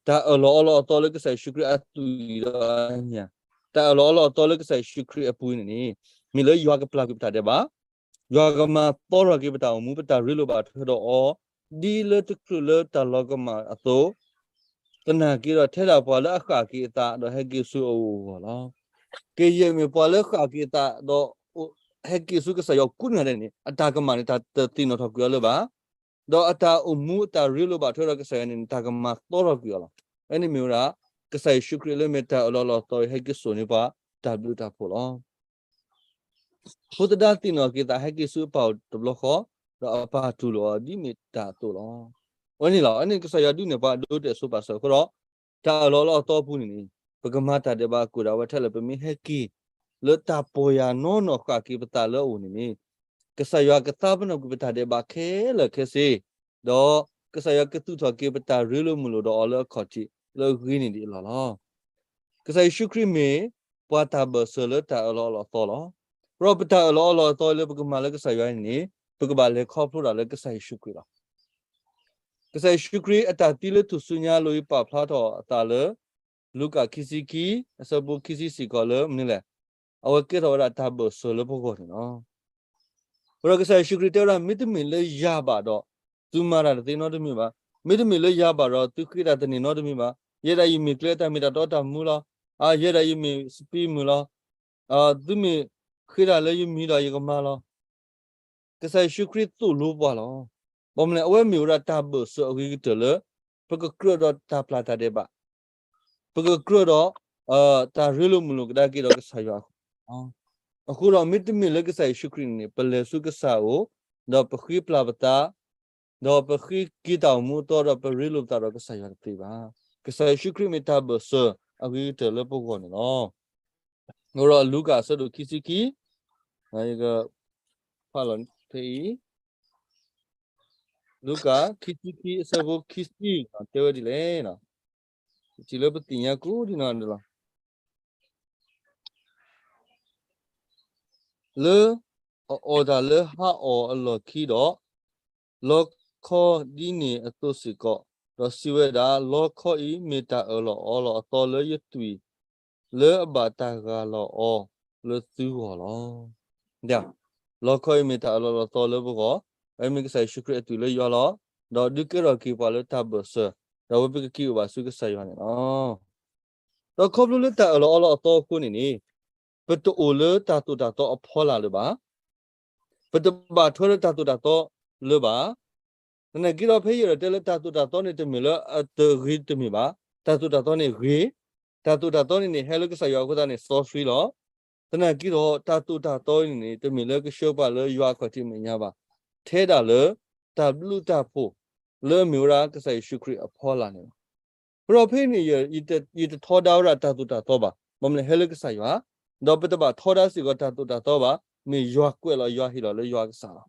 တၢ်အၢၣ်လီၤအီလီၤအသီလၢကစၢ်ယ့ၣ်ၡူးခရံာ်အသွံၣ်ဒီးအညၣ်, တၢ်အၢၣ်လီၤအီလီၤအသီလၢကစၢ်ယ့ၣ်ၡူးခရံာ်အပူၤန့ၣ်န့ၣ် မ့ၢ်လၢယွၤကပျၢ်ကွံာ်ပတၢ်ဒဲးဘး, ယွၤကမၤသီထီၣ်က့ၤပတၢ်အိၣ်မူ ပတၢ်ရ့လိာ်ဘၣ်ထွဲဒီးအီၤ, ဒ်လၢတချုးလၢတၢ်လီၤကမၣ်အသိး သနာ်က့ဒီးထဲဒၣ်ပှၤလၢအဃၣ်က့ၤအသးဒီးဟဲက့ၤဆူအအိၣ်အဂီၢ်လီၤ. ကယဲၢ်မ့ၢ်ပှၤလၢဃၣ်က့ၤအသးဒီး ဟဲက့ၤဆူကစၢ်ယွၤကိးနံၤဒဲးန့ၣ် အတၢ်ကမၣ်န့ၣ် တၢ်တသ့ၣ်နီၣ်ထီၣ်ကွံာ်အီၤလၢၤဘၣ်. ဒီးအတၢ်အိၣ်မူအတၢ်ရ့လိာ်ဘၣ်ထွဲဒီးကစၢ်ယွၤန့ၣ် တၢ်ကမၤသီထီၣ်ကွံာ်အီၤလီၤ. အဝဲန့ၣ်မ့ၢ်ဝဲဒၣ် ကစၢ်ယ့ၣ်ၡူးခရံာ်လၢမ့ၢ်တၢ်အၢၣ်လီၤအီလီၤအသီအံၤ ဟဲက့ၤစိာ်န့ၢ်ပှၤတၢ်ဘျုးတၢ်ဖှိၣ်လီၤ. ဖိသဒါသ့ၣ်နီၣ်က့ၤသးဟဲက့ၤဆူအပၢ်အိၣ်တဘျီဃီ, ဒီးအပၢ်တူၢ်လိာ်အီၤဒ်မ့ၢ်တၢ်အသိးလီၤ. အဝဲန့ၣ်လီၤ. အဝဲန့ၣ်ကစၢ်ယွၤဒုးနဲၣ်ပှၤဒိတဲာ်ဆိပာ်စၢၤအဃိဒီး တၢ်အၢၣ်လီၤအီလီၤအသီအပူၤန့ၣ်န့ၣ် ပကမၤတၢ်ဒဲးဘးအကိၢ်ဒၣ်ဝဲထဲလဲၣ် ပမ့ၢ်ဟဲက့ၤလၢတၢ်ပီၢ်ယၢ်နီၢ်နီၢ်ဃၣ်က့ၤပသးလၢအအိၣ်န့ၣ်န့ၣ် ကစၢ်ယွၤကသါပနီၣ်ကွံာ်ပတၢ်ဒဲးဘးခဲလၢာ်ခဲဆ့, ဒီးကစၢ်ယွၤကသူၣ်ထီၣ်က့ၤပတၢ်ရ့လိာ်မုာ်လိာ်ဒီးအီၤလၢအခီၣ်ထံးလၢအဂ့ၤန့ၣ်ဒ်အလီၢ်လီၤ. ကစၢ်ယ့ၣ်ၡူးခရံာ်မ့ၢ်ပှၤတၢ်ဘၢၣ်စၢၤလၢတၢ်အၢၣ်လီၤအီလီၤအသီလီၤ. ဒီးပတၢ်အၢၣ်လီၤအီလီၤအသီလၢပကမၤလၢကစၢ်ယွၤန့ၣ်န့ၣ် ပကဘၣ်လဲၤခီဖျိတၢ်လၢကစၢ်ယ့ၣ်ၡူးခရံာ်လီၤ. ကစၢ်ယ့ၣ်ၡူးခရံာ်အတၢ်သံလၢထူၣ်စုညါအလိၤအံၤပာ်ဖျါထီၣ်အသးလၢ လူၤကၣ်ခံဆံခံ အဆၢဖိခံဆံစ့ၢ်ကီးလၢမနုၤလဲၣ်, အဝဲကဲထီၣ်ဝဲဒၣ်တၢ်ဘၢၣ်စၢၤလၢပဂီၢ်န့ၣ်လီၤ. အဃိဒီးကစၢ်ယ့ၣ်ၡူးခရံာ်တဲဝဲဒၣ် မ့တမ့ၢ်လၢယၤဘၣ်ဒီး သုမၤတၢ်တသ့နီတမံၤဘၣ်. မ့တမ့ၢ်လၢယၤဘၣ်ဒီး သုဃ့တၢ်တန့ၢ်နီတမံၤဘၣ်. ယဲဒၣ်ယမ့ၢ်ကျဲတၢ်မ့ၢ်တၢ်တီတၢ်မူလီၤ. အယဲဒၣ်ယမ့ၢ်စပံးမုၢ်လီၤ. သုမ့ၢ်ဃ့တၢ်လၢယမံၤဒီးယကမၤလီၤ. ကစၢ်ယ့ၣ်ၡူးခရံာ်သိၣ်လိပှၤလီၤ. ဘၣ်မနုၤလဲၣ် အဝဲမ့ၢ်ဝဲဒၣ်တၢ်ဘၢၣ်စၢၤအဂ့ၤကတၢၢ်လၢ ပကကြၢးဒီးတၢ်ပျၢ်တၢ်ဒဲးဘး, ပကကြၢးဒီး တၢ်ရ့လိာ်မုာ်လိာ်ကဒါက့ၤဒီးကစၢ်ယွၤအဃိလီၤ. အဃိဒီးမ့တမ့ၢ်လၢကစၢ်ယ့ၣ်ၡူးခရံာ်န့ၣ်န့ၣ် ပလဲၤဆူကစၢ်အအိၣ်, ဒီးပဃ့ပျၢ်ပသး, ဒီးပဃ့က့ၤတၢ်အိၣ်မူအသီဒီးပရ့လိာ်ပသးဒီးကစၢ်ယွၤတသ့ဘၣ်. ကစၢ်ယ့ၣ်ၡူးခရံာ်မ့ၢ်တၢ်ဘၢၣ်စၢၤအဂ့ၤကတၢၢ်လၢပဂီၢ်န့ၣ်လီၤ. အဃိဒီးလူၤကၣ်အဆၢဒိၣ်ခံဆံခံ, ယကဖးလီၤဖဲအံၤ, လူၤကၣ်ခံဆံခံအဆၢဖိခံဆံ တဲဝဲဒ်လဲၣ်, ထံၣ်လၢပသ့ၣ်ညါကိးဒ်နီၢ်ဒဲးလီၤ. လၢအအိၣ်တၢ်လၢဟါအီၣ်အလီၢ်ခံဒီး လီခီဒ်န့ၣ်အသိးစ့ၢ်ကီး, ဒီးစံးဝဲဒၣ်, လီခီအံၤမ့ၢ်တၢ်အၢၣ်လီၤအီလီၤအသီလၢယသွံၣ်, လၢအဘၣ်တၢ်ဂၢ်လီၤအီၤလၢသုဂီၢ်လီၤ. လီခီအံၤမ့ၢ်တၢ်အၢၣ်လီၤအီလီၤအသီလၢပဂီၢ်, အဝဲမ့ၢ်ကစၢ်ယ့ၣ်ၡူးခရံာ်အသွံၣ်လၢယွၤလီၤ. ဒီးဒုးကဲထီၣ်က့ၤပှၤလၢတၢ်ဘၢၣ်စၢၤ, ဒီးအဝဲပကက့ၤအိၣ်ဘၣ်ဆူကစၢ်ယွၤန့ၣ်လီၤ. ဒီးခီဖျိလၢတၢ်အၢၣ်လီၤအီလီၤအသီအဃိန့ၣ်န့ၣ်, ပတအိၣ်လၢတၢ်သိၣ်တၢ်သီအဖီလာ်လၢၤဘၣ်. ပတဘၣ်ထွဲလၢတၢ်သိၣ်တၢ်သီလၢၤဘၣ်. သနာ်က့ဒီးဖဲယအဲၣ်ဒိးတဲလၢတၢ်သိၣ်တၢ်သီန့ၣ် တမ့ၢ်လၢအတဂ့ၤတမ့ၢ်ဘၣ်. တၢ်သိၣ်တၢ်သီန့ၣ်ဂ့ၤ, တၢ်သိၣ်တၢ်သီန့ၣ်န့ၣ် ဟဲလၢကစၢ်ယွၤအဃိသတးန့ၣ် စီဆှံလီၤ. သနာ်က့ဒီး တၢ်သိၣ်တၢ်သီန့ၣ်န့ၣ် တမ့ၢ်လၢကဆှၢပှၤလၢယွၤအခီၣ်ထံးမဲာ်ညါဘၣ်, ထဲဒၣ်လၢ တၢ်ဘျုးတၢ်ဖှိၣ်လၢအမ့ၢ်ဝဲဒၣ်ကစၢ်ယ့ၣ်ၡူးခရံာ်အဖီလာ်န့ၣ်လီၤ. အဃိဒီးဖဲန့ၣ် ယတထီဒါဝဲဒၣ်တၢ်သိၣ်တၢ်သီဘၣ်, ဘၣ်မနုၤလဲၣ် ဟဲလၢကစၢ်ယွၤ, ဒီးပတဘၣ်ထီဒါစ့ၢ်ကီးတၢ်သိၣ်တၢ်သီဘၣ်, မ့ၢ်ယွၤကွဲးလီၤ ယွၤဟ့ၣ်လီၤလၢယွၤကစၢ်လီၤ.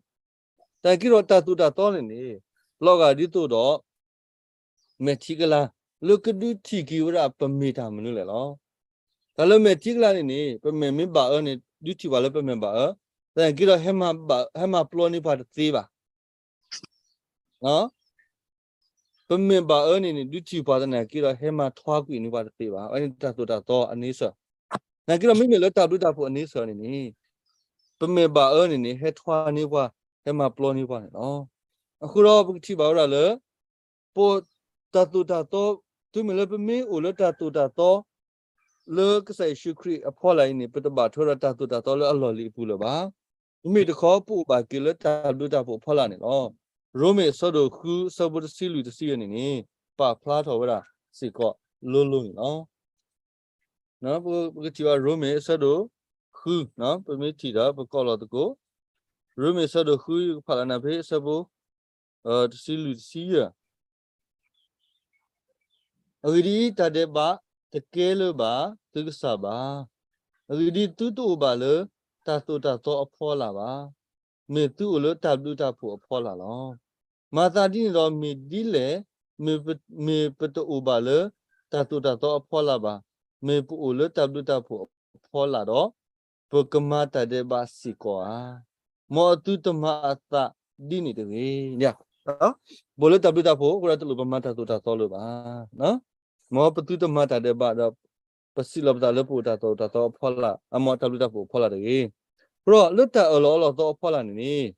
သနာ်က့ဒီးတၢ်သိၣ်တၢ်သီန့ၣ်န့ၣ် လီၤဂာ်ဒ်သိးဒီး မဲာ်ထံကလၤ လၢကဒုးထံၣ်က့ၤဝဲဒၣ်ပမ့ၢ်တၢ်မနုၤလဲၣ်လီၤ. တၢ်လၢမဲာ်ထံကလၤန့ၣ်န့ၣ် ပမဲာ်မ့ၢ်ဘၣ်အၢန့ၣ် ဒုးထံၣ်ပှၤလၢပမဲာ်ဘၣ်အၢ, သနာ်က့ဒီး ဟဲမၤပျီန့ၢ်ပှၤတသ့ဘၣ်. ပမဲာ်ဘၣ်အၢန့ၣ်န့ၣ် ဒုးထံၣ်ပှၤသနာ်က့ဒီး ဟဲမၤထွါကွံာ်န့ၢ်ပှၤတသ့ဘၣ်. အဝဲန့ၣ်တၢ်သိၣ်တၢ်သီအန့ဆၢၣ်. သနာ်က့ဒီး မ့မ့ၢ်လၢတၢ်ဘျုးတၢ်ဖှိၣ်အန့ဆၢၣ်န့ၣ်န့ၣ် ပမဲာ်ဘၣ်အၢန့ၣ်န့ၣ် ဟဲထွါန့ၢ်ပှၤ, ဟဲမၤပျီန့ၢ်ပှၤန့ၣ်လီၤ. အဃိဒီးပကထံၣ်ဘၣ်ဝဲဒၣ်လၢ ပတၢ်သိၣ်တၢ်သီ, တုၤမ့ၢ်လၢပမ့ၢ်အိၣ်လၢတၢ်သိၣ်တၢ်သီ လၢကစၢ်ယ့ၣ်ၡူးခရံာ်အဖီလာ်အံၤန့ၣ် ပတဘၣ်ထွဲဒီးတၢ်သိၣ်တၢ်သီလၢအလီၢ်လံၤအပူၤလၢၤဘၣ်. မ့မ့ၢ်တခီ ပအိၣ်ဘၣ်က့ၤလၢတၢ်ဘျုးတၢ်ဖှိၣ်အဖီလာ်န့ၣ်လီၤ. ရိမ့ၤအဆၢဒိၣ်ဃု အဆၢဖိတဆံလွံၢ်တဆံယဲၢ်န့ၣ်န့ၣ် ပာ်ဖျါထီၣ်ဝဲဒၣ်စ့ၢ်ကီးလိၤလိၤန့ၣ်လီၤ. ပကထံၣ်ဘၣ်ရိမ့ၤအဆၢဒိၣ်ဃု, ပမ့ၢ်ထံၣ်ဒီး ပကိးလီၤသကိး, ရိမ့ၤအဆၢဒိၣ်ဃု ယကဖးလီၤနၤဖဲအဆၢဖိ တဆံလွံၢ်တဆံယဲၢ် အဂ့ၢ်ဒ်အံၤ, တၢ်ဒဲးဘးတကဲလၢၤဘၣ်သုကစၢ်ဘၣ်. အဂ့ၢ်ဒ်အံၤ, သုတအိၣ်ဘၣ်လၢတၢ်သိၣ်တၢ်သီအဖီလာ်ဘၣ်. မ့ၢ်သုအိၣ်လၢတၢ်ဘျုးတၢ်ဖှိၣ်အဖီလာ်လီၤ. မၤသးဒ်န့ၣ်ဒီး မ့ၢ်ဒ်လဲၣ်, မ့ၢ်ပ, မ့ၢ်ပတအိၣ်ဘၣ်လၢတၢ်သိၣ်တၢ်သီအဖီလာ်ဘၣ်. မ့ၢ်ပအိၣ်လၢတၢ်ဘျုးတၢ်ဖှိၣ်အဖီလာ်ဒီး ပကမၤတၢ်ဒဲးဘးစ့ၢ်ကီးဧါ. မ်အသုတမၤအသးဒ်န့ၣ်တဂ့ၤ. ပအိၣ်လၢတၢ်ဘျုးတၢ်ဖှိၣ်အဃိဒီး တလိၣ်ပမၤတၢ်သိၣ်တၢ်သီလၢၤဘၣ်. မ်ပသုတမၤတၢ်ဒဲးဘးဒီး ပစံးလီၤပသးလၢပအိၣ်တၢ်သိၣ်တၢ်သီအဖီလာ်, အမ်တၢ်ဘျုးတၢ်ဖှိၣ်အဖီလာ်တဂ့ၤ. အဃိဒီးလၢတၢ်အၢၣ်လီၤအီလီၤသီအဖီလာ်န့ၣ်န့ၣ်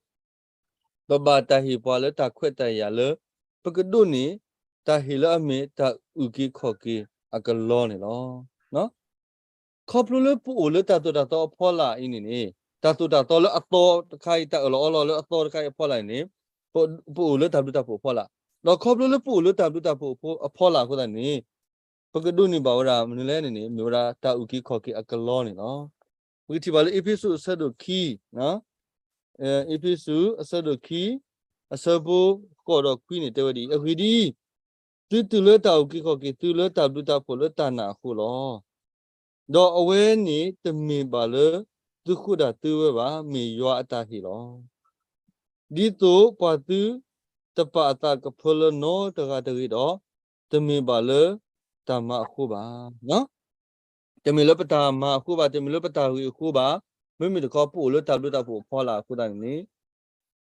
ပဘၣ်တၢ်ဟ့ၣ်ပှၤလၢတၢ်ခွဲးတၢ်ယာ်လၢ ပကဒိးန့ၢ် တၢ်ဟ့ၣ်လၢအမ့ၢ်တၢ်အုၣ်က့ၤခီၣ်က့ၤအကလီန့ၣ်လီၤ. ခီဖျိလၢပအိၣ်လၢတၢ်သိၣ်တၢ်သီအဖီလာ်အံၤန့ၣ်န့ၣ်, တၢ်သိၣ်တၢ်သီလၢအသီတခါအံၤ တၢ်အၢၣ်လီၤအီလီၤလၢအသီတခါအံၤအဖီလာ်န့ၣ်န့ၣ်, ပ, ပအိၣ်လၢတၢ်ဘျုးတၢ်ဖှိၣ်အဖီလာ်, ဒီးခီဖျိလၢပအိၣ်လၢတၢ်ဘျုးတၢ်ဖှိၣ်အဖီလာ်အဃိသတးန့ၣ်, ပကဒိးန့ၢ်ဘၣ်ဝဲဒၣ်မနုၤလဲၣ်န့ၣ်န့ၣ် မ့ၢ်ဝဲဒၣ်တၢ်အုၣ်က့ၤခီၣ်က့ၤအကလီန့ၣ်လီၤ. ပကထံၣ်ဘၣ်လၢအ့းဖ့းစူးအဆၢဒိၣ်ခံ, အ့းဖ့းစူးအဆၢဒိၣ်ခံ, အဆၢဖိဃိးဒီးခွံန့ၣ် တဲဝဲဒ်အံၤ, အဂ့ၢ်ဒ်အံၤ, သုတုၤလၢတၢ်အုၣ်က့ၤခီၣ်က့ၤသုလၢတၢ်ဘျုးတၢ်ဖှိၣ်လၢတၢ်နာ်အဃိလီၤ. ဒီးအဝဲန့ၣ်တမ့ၢ်ဘၣ်လၢသုဃုာ်ဒၣ်သုဝဲဘၣ်, မ့ၢ်ယွၤအတၢ်ဟ့ၣ်လီၤ. ဒ်သိးပှၤသုတပာ်အသးကဖၢလၢနီတဂၤတဂ့ၤဒီး, တမ့ၢ်ဘၣ်လၢတၢ်မၤအဃိဘၣ်. တမ့ၢ်လၢပတၢ်မၤအဃိဘၣ်, တမ့ၢ်လၢပတၢ်ဂ့ၤအဃိဘၣ်, မ့မ့ၢ်တခီပအိၣ်လၢတၢ်ဘျုးတၢ်ဖှိၣ်အဖီလာ်အဃိသတးန့ၣ်န့ၣ်,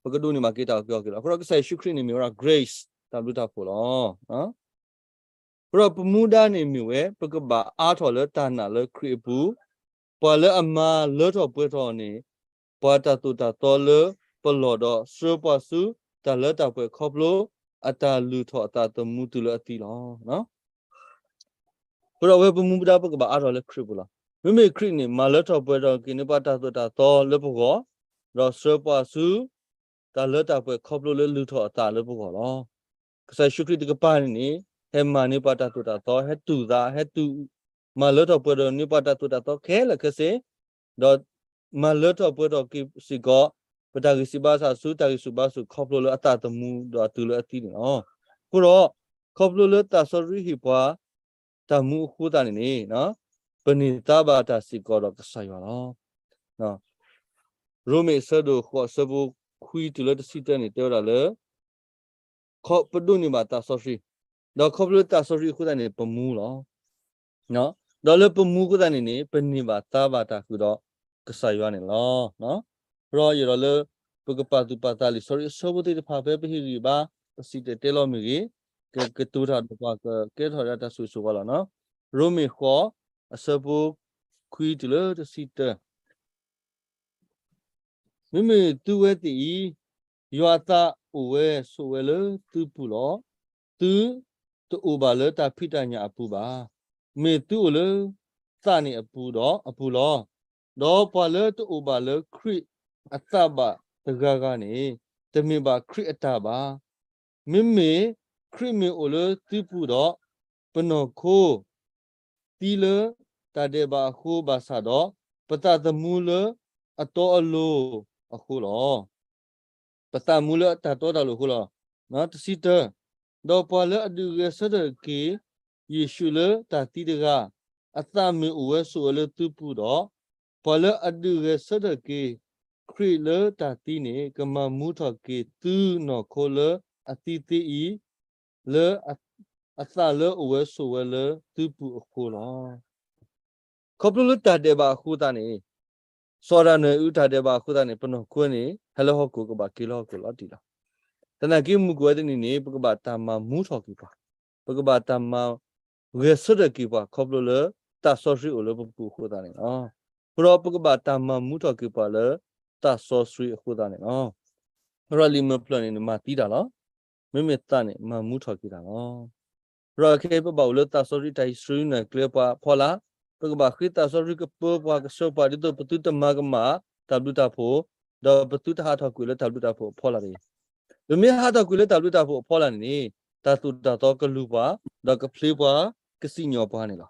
ပကဒိးန့ၢ်ဘၣ်က့ၤတၢ်အုၣ်က့ၤခီၣ်က့ၤလီၤ. အဃိဒီးကစၢ်ယ့ၣ်ၡူးခရံာ်န့ၣ်မ့ၢ်ဝဲဒၣ် grace တၢ်ဘျုးတၢ်ဖှိၣ်လီၤ. အဃိဒီးပမူဒါန့ၣ်မ့ၢ်ဝဲ ပကဘၣ်အါထီၣ်လၢတၢ်နာ်လၢခရံာ်အပူၤ, ပှၤလၢအမၤလၢထီၣ်ပှဲၤထီၣ်န့ၣ် ပှၤတၢ်သိၣ်တၢ်သီလၢပလီၢ်ဒီးဆှၢပှၤဆူတၢ်လၢတၢ်ပှဲၤခီဖျိ အတၢ်လုၢ်ထီၣ်အသးသမူတုၤလၢအသံလီၤ. အဃိဒီးအဝဲပမူဒါပကဘၣ်အါထီၣ်လၢခရံာ်ပူၤလီၤ. မ့မ့ၢ်ခရံာ်န့ၣ် မၤလၢထီၣ်ပှဲၤထီၣ်က့ၤန့ၢ်ပှၤတၢ်သိၣ်တၢ်သီလၢပဂီၢ်, ဒီးဆှၢပှၤဆူ တၢ်လၢတၢ်ပှဲၤခီဖျိလၢလုၢ်ထီၣ်အသးလၢပဂီၢ်လီၤ. ကစၢ်ယ့ၣ်ၡူးခရံာ်တကပၤန့ၣ်န့ၣ် ဟဲမၤန့ၢ်ပှၤတၢ်သိၣ်တၢ်သီ, ဟဲတူၢ်သး, ဟဲတူၢ်, မၤလၢထီၣ်ပှဲၤထီၣ်န့ၢ်ပှၤတၢ်သိၣ်တၢ်သီခဲလၢာ်ခဲဆ့, ဒီးမၤလၢထီၣ်ပှဲၤထီၣ်က့ၤစ့ၢ်ကီး ပတၢ်ဂံၢ်စၢ်ဘါစၢ်ဆူတၢ်ဂံၢ်ဆူၣ်ဘါဆူၣ်ခီဖျိလၢအသးသမူဒီးအတုၤလၢအသံန့ၣ်လီၤ. အဃိဒီး ခီဖျိလၢသးစီဆှံဟ့ၣ်ပှၤ တၢ်မူအဃိသတးန့ၣ်န့ၣ်, ပန့ၢ်သါဘၣ်တၢ်စ့ၢ်ကီးဒီးကစၢ်ယွၤလီၤ. ရိမ့ၤအဆၢဒိၣ်ဃိးအဆၢဖိခွံတုၤလၢတဆံတၢန့ၣ် တဲဝဲဒၣ်လၢ ပဒိးန့ၢ်ဘၣ်သးစီဆှံ, ဒီးခီဖျိလၢသးစီဆှံအဃိသတးန့ၣ် ပမူလီၤ. ဒီးလၢပမူအဃိသတးန့ၣ်န့ၣ် ပန့ၢ်ဘၣ်သါဘၣ်တၢ်ဃုာ်ဒီးကစၢ်ယွၤန့ၣ်လီၤ. အဃိဒီးယဲဒီးလၢ ပကပာ်သူၣ်ပာ်သးလံာ်စီဆှံအဆၢဖိသ့ၣ်တဖၣ် ဖဲပဟ့ၣ်ဂံၢ်ဘါ ပစံၣ်တဲၤတဲလီၤမ့ၢ်ဂ့ၤ, ကကတိၤတၢ်ဒီးပှၤကကဲထီၣ်ဒၣ်တၢ်ဆိၣ်ဂ့ၤဆိၣ်ဝါလီၤ. ရိမ့ၤဃိး အဆၢဖိခွံတုၤလၢတဆံတၢ မ့မ့ၢ်သုဝဲသ့ၣ်အံၤ, ယွၤအသးအိၣ်ဝဲဆိးဝဲလၢသုပူၤလီၤ. သုတအိၣ်ဘၣ်လၢတၢ်ဖံးတၢ်ညၣ်အပူၤဘၣ်. မ့ၢ်သုအိၣ်လၢသးန့ၣ်အပူၤဒီးအပူၤလီၤ. ဒီးပှၤလၢတအိၣ်ဘၣ်လၢခရံာ်အသးဘၣ်တဂၤဂၤန့ၣ်, တမ့ၢ်ဘၣ်ခရံာ်အတၢ်ဘၣ်. မ့မ့ၢ်ခရံာ်မ့ၢ်အိၣ်လၢသုပူၤဒီး, ပနီၢ်ခိ သံလၢတၢ်ဒဲးဘးအဃိဘၣ်ဆၣ်ဒီး, ပသးသမူလၢအတီအလိၤအဃိလီၤ. ပသးမူလၢတၢ်တီတၢ်လိၤအဃိလီၤ. တဆံတၢ, ဒီးပှၤလၢအဒုးဂဲၤဆၢထၢၣ်က့ၤယ့ၣ်ၡူးလၢတၢ်သံတဂၤ, အသးမ့ၢ်အိၣ်ဝဲဆိးဝဲလၢသုပူၤဒီး, ပှၤလၢအဒုးဂဲၤဆၢထၢၣ်က့ၤ ခရံာ်လၢတၢ်သံန့ၣ် ကမၤမူထီၣ်က့ၤသုနီၢ်ခိလၢအသံသ့အံၤ, လၢအသးလၢအအိၣ်ဝဲဆိးဝဲလၢသုပူၤအဃိလီၤ. ခီဖျိလၢတၢ်ဒဲးဘးအဃိသတးန့ၣ်, စီၤအၤဒၣ်နွဲၣ်အုၣ်တၢ်ဒဲးဘးအဃိသတးန့ၣ် ပနီၢ်ခိန့ၣ် ဟဲလၢဟီၣ်ခိၣ်ကဘၣ်က့ၤလၢဟီၣ်ခိၣ်လီၤတံၢ်လီၤ. သနာ်က့မုၢ်ကဝဲသ့ၣ်န့ၣ်န့ၣ် ပကဘၣ်တၢ်မၤမူထီၣ်က့ၤပှၤ, ပကဘၣ်တၢ်မၤဂဲၤဆၢထၢၣ်က့ၤပှၤ ခီဖျိလၢသးစီဆှံအိၣ်လၢပပူၤအဃိသတးန့ၣ်လီၤ. အဃိဒီးပကဘၣ်တၢ်မၤမူထီၣ်က့ၤပှၤလၢ သးစီဆှံအဃိသတးန့ၣ်လီၤ. အဃိဒီးလံာ်မုၢ်ဖျၢၣ်န့ၣ် နမၤသံတၢ်လီၤ. မ့မ့ၢ်သးန့ၣ် မၤမူထီၣ်က့ၤတၢ်လီၤ. အဃိဒီးခဲအံၤပဘၣ်အိၣ်လၢသးစီဆှံတၢ်ဟံးစုနဲၣ်ကျဲပှၤအဖီလာ်, ပကဘၣ်ဃ့သးစီဆှံကပၢပှၤကဆှၢပှၤ ဒ်သိးပသုတမၤကမၣ်တၢ်ဘျုးတၢ်ဖှိၣ်, ဒီးပသုတဟးထီၣ်ကွံာ်လၢတၢ်ဘျုးတၢ်ဖှိၣ်အဖီလာ်တဂ့ၤ. ပမ့ၢ်ဟးထီၣ်ကွံာ်လၢတၢ်ဘျုးတၢ်ဖှိၣ်အဖီလာ်န့ၣ်န့ၣ် တၢ်သိၣ်တၢ်သီကလူၤပှၤ, ဒီးကဖျ့ပှၤ, ကစံၣ်ညီၣ်ပှၤန့ၣ်လီၤ.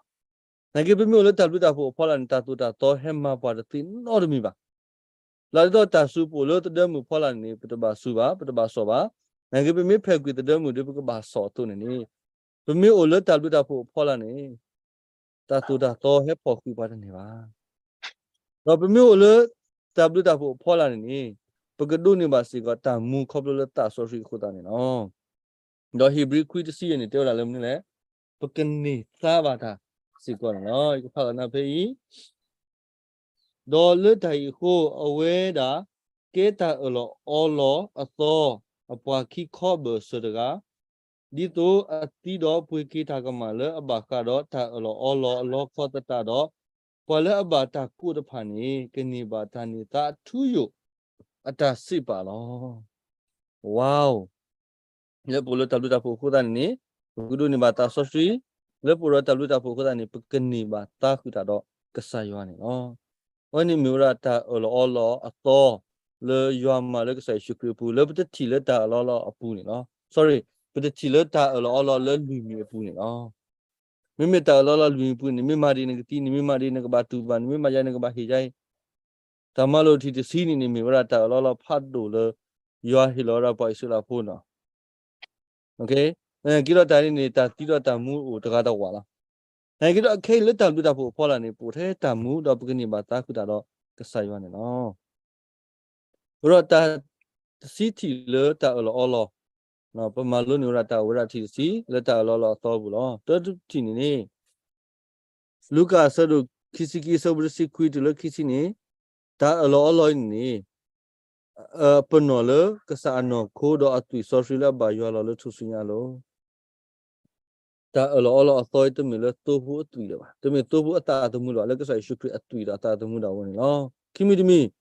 သနာ်က့ပမ့ၢ်အိၣ်လၢတၢ်ဘျုးတၢ်ဖှိၣ်အဖီလာ်န့ၣ် တၢ်သိၣ်တၢ်သီဟဲမၤပှၤတသ့နီတမံၤဘၣ်. လီၤဒ်သိးတၢ်စူၤပအိၣ်လၢသဒၢမုၣ်အဖီလာ်န့ၣ်န့ၣ် ပတဘၣ်စူၤဘၣ်, ပတဘၣ်စီၣ်ဘၣ်. သနာ်က့ပမ့ၢ်ဖဲးကွံာ်သဒၢမုၣ်ဒီး ပကဘၣ်စီၣ်အသိးန့ၣ်န့ၣ်, ပမ့ၢ်အိၣ်လၢတၢ်ဘျုးတၢ်ဖှိၣ်အဖီလာ်န့ၣ် တၢ်သိၣ်တၢ်သီဟဲဖီၣ်ဃံးပှၤတန့ၢ်ဘၣ်. ဒီးပမ့ၢ်အိၣ်လၢတၢ်ဘျုးတၢ်ဖှိၣ်အဖီလာ်န့ၣ်န့ၣ်, ပကဒိးန့ၢ်ဘၣ်စ့ၢ်ကီးတၢ်မူခီဖျိလၢသးစီဆှံအဃိသတးန့ၣ်လီၤ. ဒီးဧ့ၤဘြံၤခွံတဆံယဲၢ်န့ၣ် တဲဝဲဒၣ်လၢမနုၤလဲၣ်, ပကန့ၢ်သါဘၣ်တၢ်စ့ၢ်ကီးန့ၣ်လီၤ. ယကဖးလီၤနၤဖဲအံၤ ဒီးလၢတၢ်အံၤအဃိ အဝဲဒၣ်ကဲတၢ်အၢၣ်လီၤအီလီၤအသီ အပှၤခံခီဘၢၣ်စၢၤတဂၤ, ဒ်သိးအသံဒီးပှ့ၤက့ၤတၢ်ကမၣ်လၢအဘၣ်ဃးဒီးတၢ်အၢၣ်လီၤအီလီၤအလီခီသတးဒီး, ပှၤလၢအဘၣ်တၢ်ကိးတဖၣ်န့ၣ် ကန့ၢ်ဘၣ်တၢ်န့ၢ်သါအထူအယိာ်အတၢ်စံးပာ်လီၤ. ဝါ, လၢပအိၣ်လၢတၢ်ဘျုးတၢ်ဖှိၣ်အဃိသတးန့ၣ်န့ၣ်, ပကဒိးန့ၢ်ဘၣ်သးစီဆှံ လၢပအိၣ်ဒီးတၢ်ဘျုးတၢ်ဖှိၣ်အဃိသတးန့ၣ် ပကန့ၢ်ဘၣ်သါဃုာ်တၢ်ဒီးကစၢ်ယွၤန့ၣ်လီၤ. အဝဲန့ၣ်မ့ၢ်ဝဲဒၣ်တၢ်အၢၣ်လီၤအီလီၤအသီ လၢယွၤမၤလၢကစၢ်ယ့ၣ်ၡူးခရံာ်အပူၤ လၢပတထံၣ်လၢတၢ်အၢၣ်လီၤအီလီၤအပူၤန့ၣ်လီၤ. Sorry, ပတထံၣ်လၢတၢ်အၢၣ်လီၤအီလီၤလၢလွံၢ်မံၤအပူၤန့ၣ်လီၤ. မ့မ့ၢ်တၢ်အၢၣ်လီၤအီလီၤလွံၢ်မံၤအပူၤန့ၣ် မ့ၢ်မၤဒ်နကသံ နမ့ၢ်မၤဒ်နကဘၣ်တူၢ်ဘၣ် နမ့ၢ်မၤယၤနကဘၣ်ဟ့ၣ်ယၤအံၤ တၢ်မၤလိာ်ထံၣ်တဆံန့ၣ်န့ၣ် မ့ၢ်ဝဲဒၣ်တၢ်အၢၣ်လီၤအီလီၤဖးဒိၣ်လၢ ယွၤဟ့ၣ်လီၤဝဲဒၣ်ပှၤအံၣ်စရ့လးဖိန့ၣ်လီၤ. က့ၤဒီးတၢ်န့ၣ်န့ၣ် တၢ်သံဒီးတၢ်မူအိၣ်တဂၤတဝာ်လီၤ. က့ၤဒီးခဲအံၤလၢတၢ်ဘျုးတၢ်ဖှိၣ်အဖီလာ်န့ၣ် ပအိၣ်ထဲတၢ်မူဒီးပကန့ၢ်ဘၣ်သါဃုာ်တၢ်ဒီးကစၢ်ယွၤန့ၣ်လီၤ. အဃိဒီးတၢ်တဆံထံၣ်လၢတၢ်အၢၣ်လီၤအီလီၤ ပမၤလိန့ၢ်ဝဲဒၣ်တၢ်အိၣ်ဝဲဒၣ်ထံၣ်တဆံ လၢတၢ်အၢၣ်လီၤအီလီၤအသီပူၤလီၤ. တၢတထံၣ်န့ၣ်န့ၣ် လူၤကၣ်အဆၢဒိၣ်ခံဆံခံ အဆၢဖိတဆံခွံတုၤလၢခံဆံန့ၣ် တၢ်အၢၣ်လီၤအီလီၤအံၤန့ၣ်န့ၣ် ပနီၣ်လၢကစၢ်အနီၢ်ခိဒီးအသွံၣ်စီဆှံလၢအဘၣ်ယွၤလီၤလၢထူၣ်စုညါအလိၤ တၢ်အၢၣ်လီၤအီလီၤအသီအံၤ တမ့ၢ်လၢသိဖိအသွံၣ်လၢၤဘၣ်, တမ့ၢ်သိဖိအသးသမူလၢၤဘၣ်, လၢကစၢ်ယ့ၣ်ၡူးခရံာ်အသွံၣ်ဒီးအသးသမူဒၣ်ဝဲန့ၣ်လီၤ. ခံမံၤတမံၤ,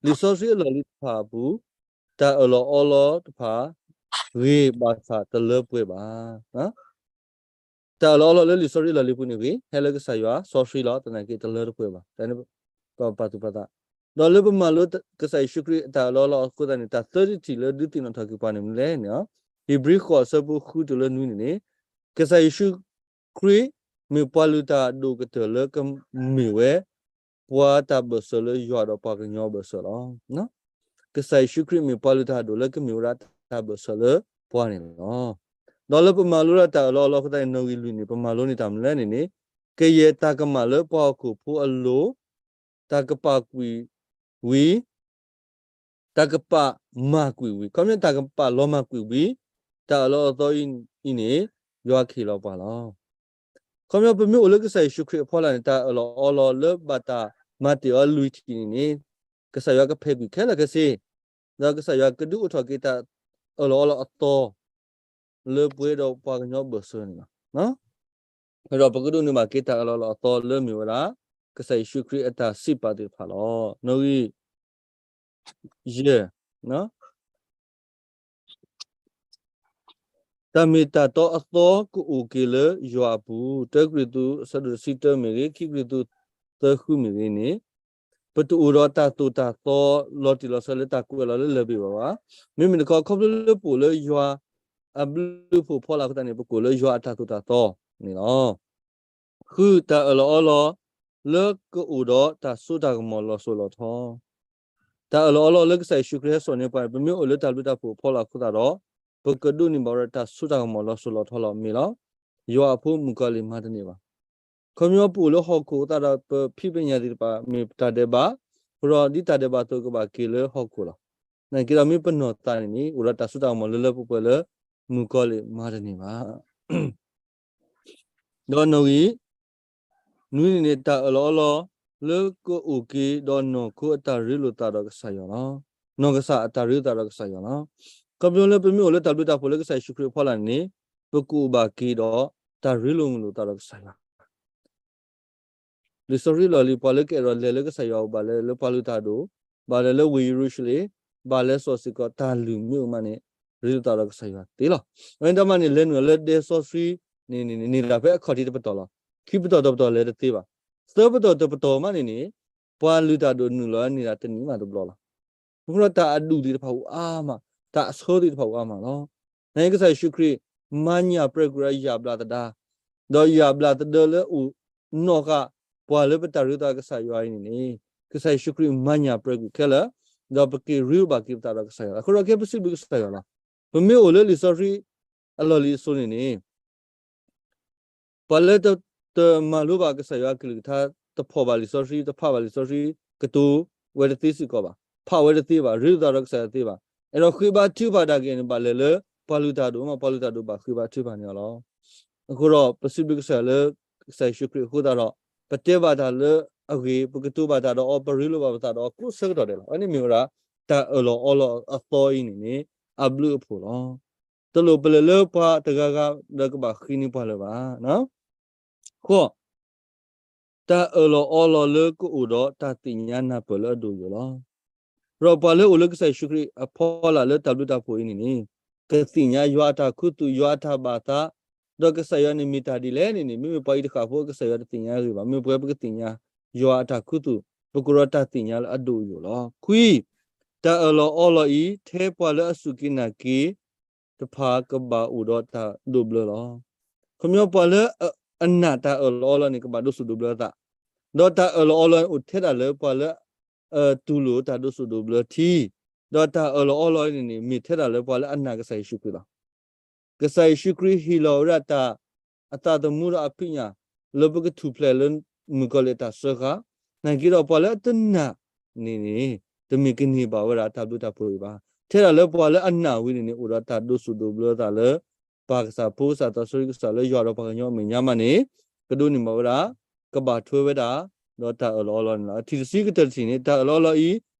လံာ်စီဆှံအလီၢ်လံၤတဖၣ်အပူၤ, တၢ်အၢၣ်လီၤအီလီၤတဖၣ် ဂ့ၤဘၣ်ဆၣ်တလၢပှဲၤဘၣ်. တၢ်အၢၣ်လီၤအီလီၤလၢလံာ်စီဆှံအလီၢ်လံၤပူၤန့ၣ်ဂ့ၤ, ဟဲလၢကစၢ်ယွၤစီဆှံလီၤ, သနာ်က့တလၢတပှဲၤဘၣ်. တၢ်န့ၣ် ပပာ်သူၣ်ပာ်သး, ဒီးလၢပမၤလိကစၢ်ယ့ၣ်ၡူးခရံာ်အတၢ်အၢၣ်လီၤအီလီၤအဃိသတးန့ၣ် တၢ်သၢထံၣ်လၢဒုးသ့ၣ်နီၣ်ထီၣ်က့ၤပှၤန့ၣ်မနုၤလဲၣ်န့ၣ်, ဧ့ၤဘြံၤဃိးအဆၢဖိဃုတုၤလၢနွံန့ၣ်န့ၣ်, ကစၢ်ယ့ၣ်ၡူးခရံာ် မ့ၢ်ပှၤလုၢ်တၢ်အဒိၣ်ကတၢၢ်လၢကမ့ၢ်ဝဲ ပှၤတၢ်ဘၢၣ်စၢၤလၢယွၤဒီးပှၤကညီအဘၢၣ်စၢၤလီၤ. ကစၢ်ယ့ၣ်ၡူးခရံာ်မ့ၢ်ပှၤလုၢ်တၢ်အဒိၣ်လၢကမ့ၢ်ဝဲဒၣ်တၢ်ဘၢၣ်စၢၤလၢပှၤန့ၣ်လီၤ. ဒီးလၢပမၤလိဒၣ်တၢ်အၢၣ်လီၤအီလီၤအဃိသတးန့ၣ် နီၣ်ဂံၢ်လွံၢ်န့ၣ် ပမၤလိန့ၢ်တၢ်မနုၤလဲၣ်န့ၣ်န့ၣ်, ကယဲၢ်တၢ်ကမၣ်လၢပှၤဟီၣ်ခိၣ်ဖိအလိၤ, တၢ်ကပာ်ကွံာ်ဝံၤ တၢ်ကပာ်မၤကွံာ်ဝံၤ, ခီပညီတၢ်ကပာ်လီၤမၢ်ကွံာ်ဝံၤ, တၢ်အၢၣ်လီၤအီလီၤအသီအံၤန့ၣ် ယွၤကဟ့ၣ်လီၤပှၤလီၤ. ခီပညီပမ့ၢ်အိၣ်လၢကစၢ်ယ့ၣ်ၡူးခရံာ်အဖီလာ်န့ၣ် တၢ်အၢၣ်လီၤအီလီၤလၢဘၣ်တၢ်မၤတ့ၢ်အီၤလွံၢ်ထံၣ်န့ၣ်န့ၣ်, ကစၢ်ယွၤကဖဲးကွံာ်ခဲလၢာ်ခဲဆ့, ဒီးကစၢ်ယွၤကဒုးအိၣ်ထီၣ်က့ၤတၢ်အၢၣ်လီၤအီလီၤအသီ လၢပှဲၤဒီးပှၤကညီဘၢၣ်စၢၤန့ၣ်လီၤ. ဒီးပကဒိးန့ၢ်ဘၣ်က့ၤတၢ်အၢၣ်လီၤအီလီၤအသီလၢမ့ၢ်ဝဲဒၣ် ကစၢ်ယ့ၣ်ၡူးခရံာ်အတၢ်စံးပာ်သ့ၣ်တဖၣ်လီၤ. နီၣ်ဂံၢ်ယဲၢ်, တၢ်မ့ၢ်တၢ်တီအသီကအိၣ်က့ၤလၢယွၤအပူၤ, တၢကရံၣ်သူး အဆၢဒိၣ်တဆံတၢမ့ၢ်ဂ့ၤ, ခံကရံၣ်သူး သၢဃုမ့ၢ်ဂ့ၤန့ၣ်, ပတအိၣ်ဒီးတၢ်သိၣ်တၢ်သီလီၤတံၢ်လီၤဆဲးလၢတၢ်ကွဲးလီၤလၢလၢၢ်ဘ့ၣ်ဘၣ်ဘၣ်. မ့မ့ၢ်တခီ ခီဖျိလၢပအိၣ်လၢယွၤအဘျုးအဖှိၣ်အဖီလာ်အဃိသတးန့ၣ် ပကအိၣ်လၢယွၤအတၢ်သိၣ်တၢ်သီန့ၣ်လီၤ. ဃုတၢ်အၢၣ်လီၤအီလီၤ လၢကအိၣ်ဒီးတၢ်စိတၢ်ကမီၤလီၤစိၤလီၤထီ, တၢ်အၢၣ်လီၤအီလီၤလၢကစၢ်ယ့ၣ်ၡူးခရံာ်ဟဲစိာ်န့ၢ်ပှၤန့ၣ် ပမ့ၢ်အိၣ်လၢတၢ်ဘျုးတၢ်ဖှိၣ်အဖီလာ်အဃိသတးဒီး ပကဒိးန့ၢ်ဘၣ်ဝဲဒၣ်တၢ်စိတၢ်ကမီၤလီၤစိၤလီၤထီလီၤ. မ့ၢ်လီၤ, ယွၤအဖိမုၣ်ကီၤလံၢ်မၤတန့ၢ်ဘၣ်. ခီပညီပအိၣ်လၢဟီၣ်ခိၣ်အဃိသတးဒီး ပဖံးပညၣ်သ့ၣ်တဖၣ်မ့ၢ်တၢ်ဒဲးဘး, အဃိဒီးဒ်တၢ်ဒဲးဘးအသိးကဘၣ်က့ၤလၢဟီၣ်ခိၣ်လီၤ. နာ်က့ဒီးမ့ၢ်ပနီၢ်သးန့ၣ်န့ၣ် အိၣ်ဒီးတၢ်စိတၢ်ကမီၤလၢလၢပှဲၤပှဲၤလၢ မုၣ်ကီၤလံၢ်မၤတန့ၢ်ဘၣ်. ဒီးနီၣ်ဂံၢ် နွံန့ၣ်န့ၣ် တၢ်အၢၣ်လီၤအီလီၤ လၢကအိၣ်က့ၤဒီးနီၢ်ခိအတၢ်ရ့လိာ်သးဒီးကစၢ်ယွၤလီၤ. နီၢ်ကစၢ်အတၢ်ရ့လိာ်သးဒီးကစၢ်ယွၤလီၤ. ခီဖျိလၢပမ့ၢ်အိၣ်လၢတၢ်ဘျုးတၢ်ဖှိၣ်လၢကစၢ်ယ့ၣ်ၡူးခရံာ်အဖီလာ်န့ၣ်န့ၣ် ပကအိၣ်ဘၣ်က့ၤဒီးတၢ်ရ့လိာ်မုာ်လိာ်သးဒီးကစၢ်ယွၤ လံာ်စီဆှံလီၢ်လံၤ ပှၤလၢကအဲၣ်ဒိးလဲၤလၢကစၢ်ယွၤအအိၣ် ဘၣ်လဲၤလၢပှၤလုၢ်တၢ်ဒိၣ်, ဘၣ်လဲၤလၢဝ့ၢ်ယရူၤၡလ့ၣ်, ဘၣ်လဲၤစိာ်စ့ၢ်ကီးတၢ်လုၢ်မ့ၢ်အိၣ်မးန့ၣ် ရ့လိာ်သးဒီးကစၢ်ယွၤသ့လီၤ. အဝဲန့ၣ်တၢ်မၤန့ၣ် လဲၤနုာ်လၢဒဲစီဆှံန့ၣ်န့ၣ် န့ၢ်ဒၣ်ဖဲအခီၣ်ထံးတပတီၢ်လီၤ. ခံပတီၢ်တပတီၢ်လဲၤတသ့ဘၣ်. သၢပတီၢ်တပတီၢ်မးန့ၣ်န့ၣ် ပှၤလုၢ်တၢ်ဒိၣ်နုာ်လီၤန့ၢ်ဒၣ်တနံၤမးတဘျီလီၤ. အဃိဒီးတၢ်အဒူၣ်သ့ၣ်တဖၣ်အိၣ်အါမး, တၢ်အဆၢသ့ၣ်တဖၣ်အိၣ်အါမးလီၤ. နကစၢ်ယ့ၣ်ၡူးခရံာ် မၤညၣ်ပြၢကွံာ်ဒီးယၣ်ဘျးသဒါ, ဒီးယၣ်ဘျးသဒါလၢအိၣ်နီၣ်ဃာ် ပှၤလၢပတၢ်ရ့လိာ်သးကစၢ်ယွၤအံၤန့ၣ်န့ၣ် ကစၢ်ယ့ၣ်ၡူးခရံာ်မၤညၣ်ပြၢကွံာ်ခဲလၢာ်, ဒီးပက့ၤရ့လိာ်ဘၣ်က့ၤပသးဒီးကစၢ်ယွၤလီၤ. အဃိဒီးခဲပစံးဘျုးကစၢ်ယွၤလီၤ. ပမ့ၢ်အိၣ်လၢလံာ်စီဆှံအလီၢ်လံၤအစိၤန့ၣ်န့ၣ် ပှၤလၢတမၤလိဘၣ်ကစၢ်ယွၤအကလုၢ်ကထါ, တဖီၣ်ဘၣ်လံာ်စီဆှံ, တဖးဘၣ်လံာ်စီဆှံ, ကတိၤဝဲတသ့စ့ၢ်ကီးဘၣ်, ဖးဝဲတသ့ဘၣ်, ရ့လိာ်သးဒီးကစၢ်ယွၤတသ့ဘၣ်. အဲၣ်ဒိးဃ့ဘါထုကဖၣ်တၢ်ဂ့ၢ်န့ၣ် ဘၣ်လဲၤလၢပှၤလုၢ်တၢ်ဒိၣ်မး, ပှၤလုၢ်တၢ်ဒိၣ်ဘၣ်ဃ့ဘါထုကဖၣ်န့ၢ်အီၤလီၤ. အဃိဒီးပစံးဘျုးကစၢ်ယွၤလၢကစၢ်ယ့ၣ်ၡူးခရံာ်အဃိသတးဒီး ပတဲဘၣ်တၢ်လၢအဂ့ၤ, ပကတိၤဘၣ်တၢ်ဒီးအီၤ, ပရ့လိာ်ဘၣ်ပသးဒီးအီၤကိးဆၢကတီၢ်ဒဲးလီၤ. အဝဲန့ၣ်မ့ၢ်ဝဲဒၣ် တၢ်အၢၣ်လီၤအီလီၤအသီအံၤန့ၣ်န့ၣ် အဘျုးအဖှိၣ်လီၤ. တလိၣ်ပလဲၤလၢပှၤတဂၤဂၤဒီးကဘၣ်ဃ့န့ၢ်ပှၤလၢၤဘၣ်. ဃိး, တၢ်အၢၣ်လီၤအီလီၤလၢကအိၣ်ဒီးတၢ်သ့ၣ်ညါနၢ်ပၢၢ်လၢအဒိၣ်ယိာ်လီၤ. ဒီးပှၤလၢအိၣ်လၢကစၢ်ယ့ၣ်ၡူးခရံာ်အဖီလာ်လၢတၢ်ဘျုးတၢ်ဖှိၣ်အံၤန့ၣ်န့ၣ် ကသ့ၣ်ညါယွၤအတၢ်ခူသူၣ်, ယွၤအတၢ်ဘၣ်သး, ဒီးကစၢ်ယွၤန့ၣ်မ့ၢ်တၢ်ဒ်လဲၣ်န့ၣ်န့ၣ် မ့မ့ၢ်ပှၤအံၤတဃၣ်ဖိ ကစၢ်ယွၤတသ့ၣ်ညါအဂ့ၢ်ဘၣ်. မ့ၢ်ပဝဲပကသ့ၣ်ညါ ယွၤအတၢ်ခူသူၣ် ပကအိၣ်ဒီးတၢ်သ့ၣ်ညါလၢအဒိၣ်အယိာ်လီၤ. ခွံ, တၢ်အၢၣ်လီၤအီလီၤအံၤ ထဲပှၤလၢအစူၢ်က့ၤနာ်က့ၤတဖၣ်ကဘၣ်အိၣ်ဒီးတၢ်ဒိးဘျၢလီၤ. ခီပညီပှၤလၢအနာ်တၢ်အၢၣ်လီၤအီလီၤန့ၣ် ကဘၣ်ဒိးဆူၣ်ဒိးဘျၢအသး, ဒီးတၢ်အၢၣ်လီၤအီလီၤန့ၣ် အိၣ်ထဲဒၣ်လၢပှၤလၢ အတူၢ်လိာ်တၢ်ဒိးဆူၣ်ဒိးဘျၢထံ, ဒီးတၢ်အၢၣ်လီၤအီလီၤန့ၣ်န့ၣ် မ့ၢ်ထဲဒၣ်လၢပှၤလၢအနာ်ကစၢ်ယ့ၣ်ၡူးခရံာ်လီၤ. ကစၢ်ယ့ၣ်ၡူးခရံာ်ဟ့ၣ်လီၤဝဲဒၣ်တၢ်အသးသမူဒီးအဖံးညၣ် လၢပကထူၣ်ဖျဲးလၢမုၣ်ကီၤလံၢ်အတၢ်စၢဃာ်, နာ်က့ဒီးပှၤလၢအတနာ်န့ၣ်န့ၣ် တမ့ၢ်ကန့ၢ်ဘၣ်ဝဲဒၣ်တၢ်ဘျုးတၢ်ဖှိၣ်အံၤဘၣ်. ထဲဒၣ်လၢပှၤလၢအနာ်ဝံၤန့ၣ်န့ၣ် အိၣ်ဒီးတၢ်ဒိးဆူၣ်ဒိးဘျၢသးလၢ ပၢ်ကစၢ်ဖိကစၢ်သးစီဆှံကစၢ်လၢယွၤဒီးပှၤကညီအမဲာ်ညါမးန့ၣ် ကဒိးန့ၢ်ဘၣ်ဝဲဒၣ် ကဘၣ်ထွဲဝဲဒၣ် ဒီးတၢ်အၢၣ်လီၤအီလီၤန့ၣ်လီၤ. အထံၣ်တဆံကတၢၢ်တထံၣ်န့ၣ် တၢ်အၢၣ်လီၤအီ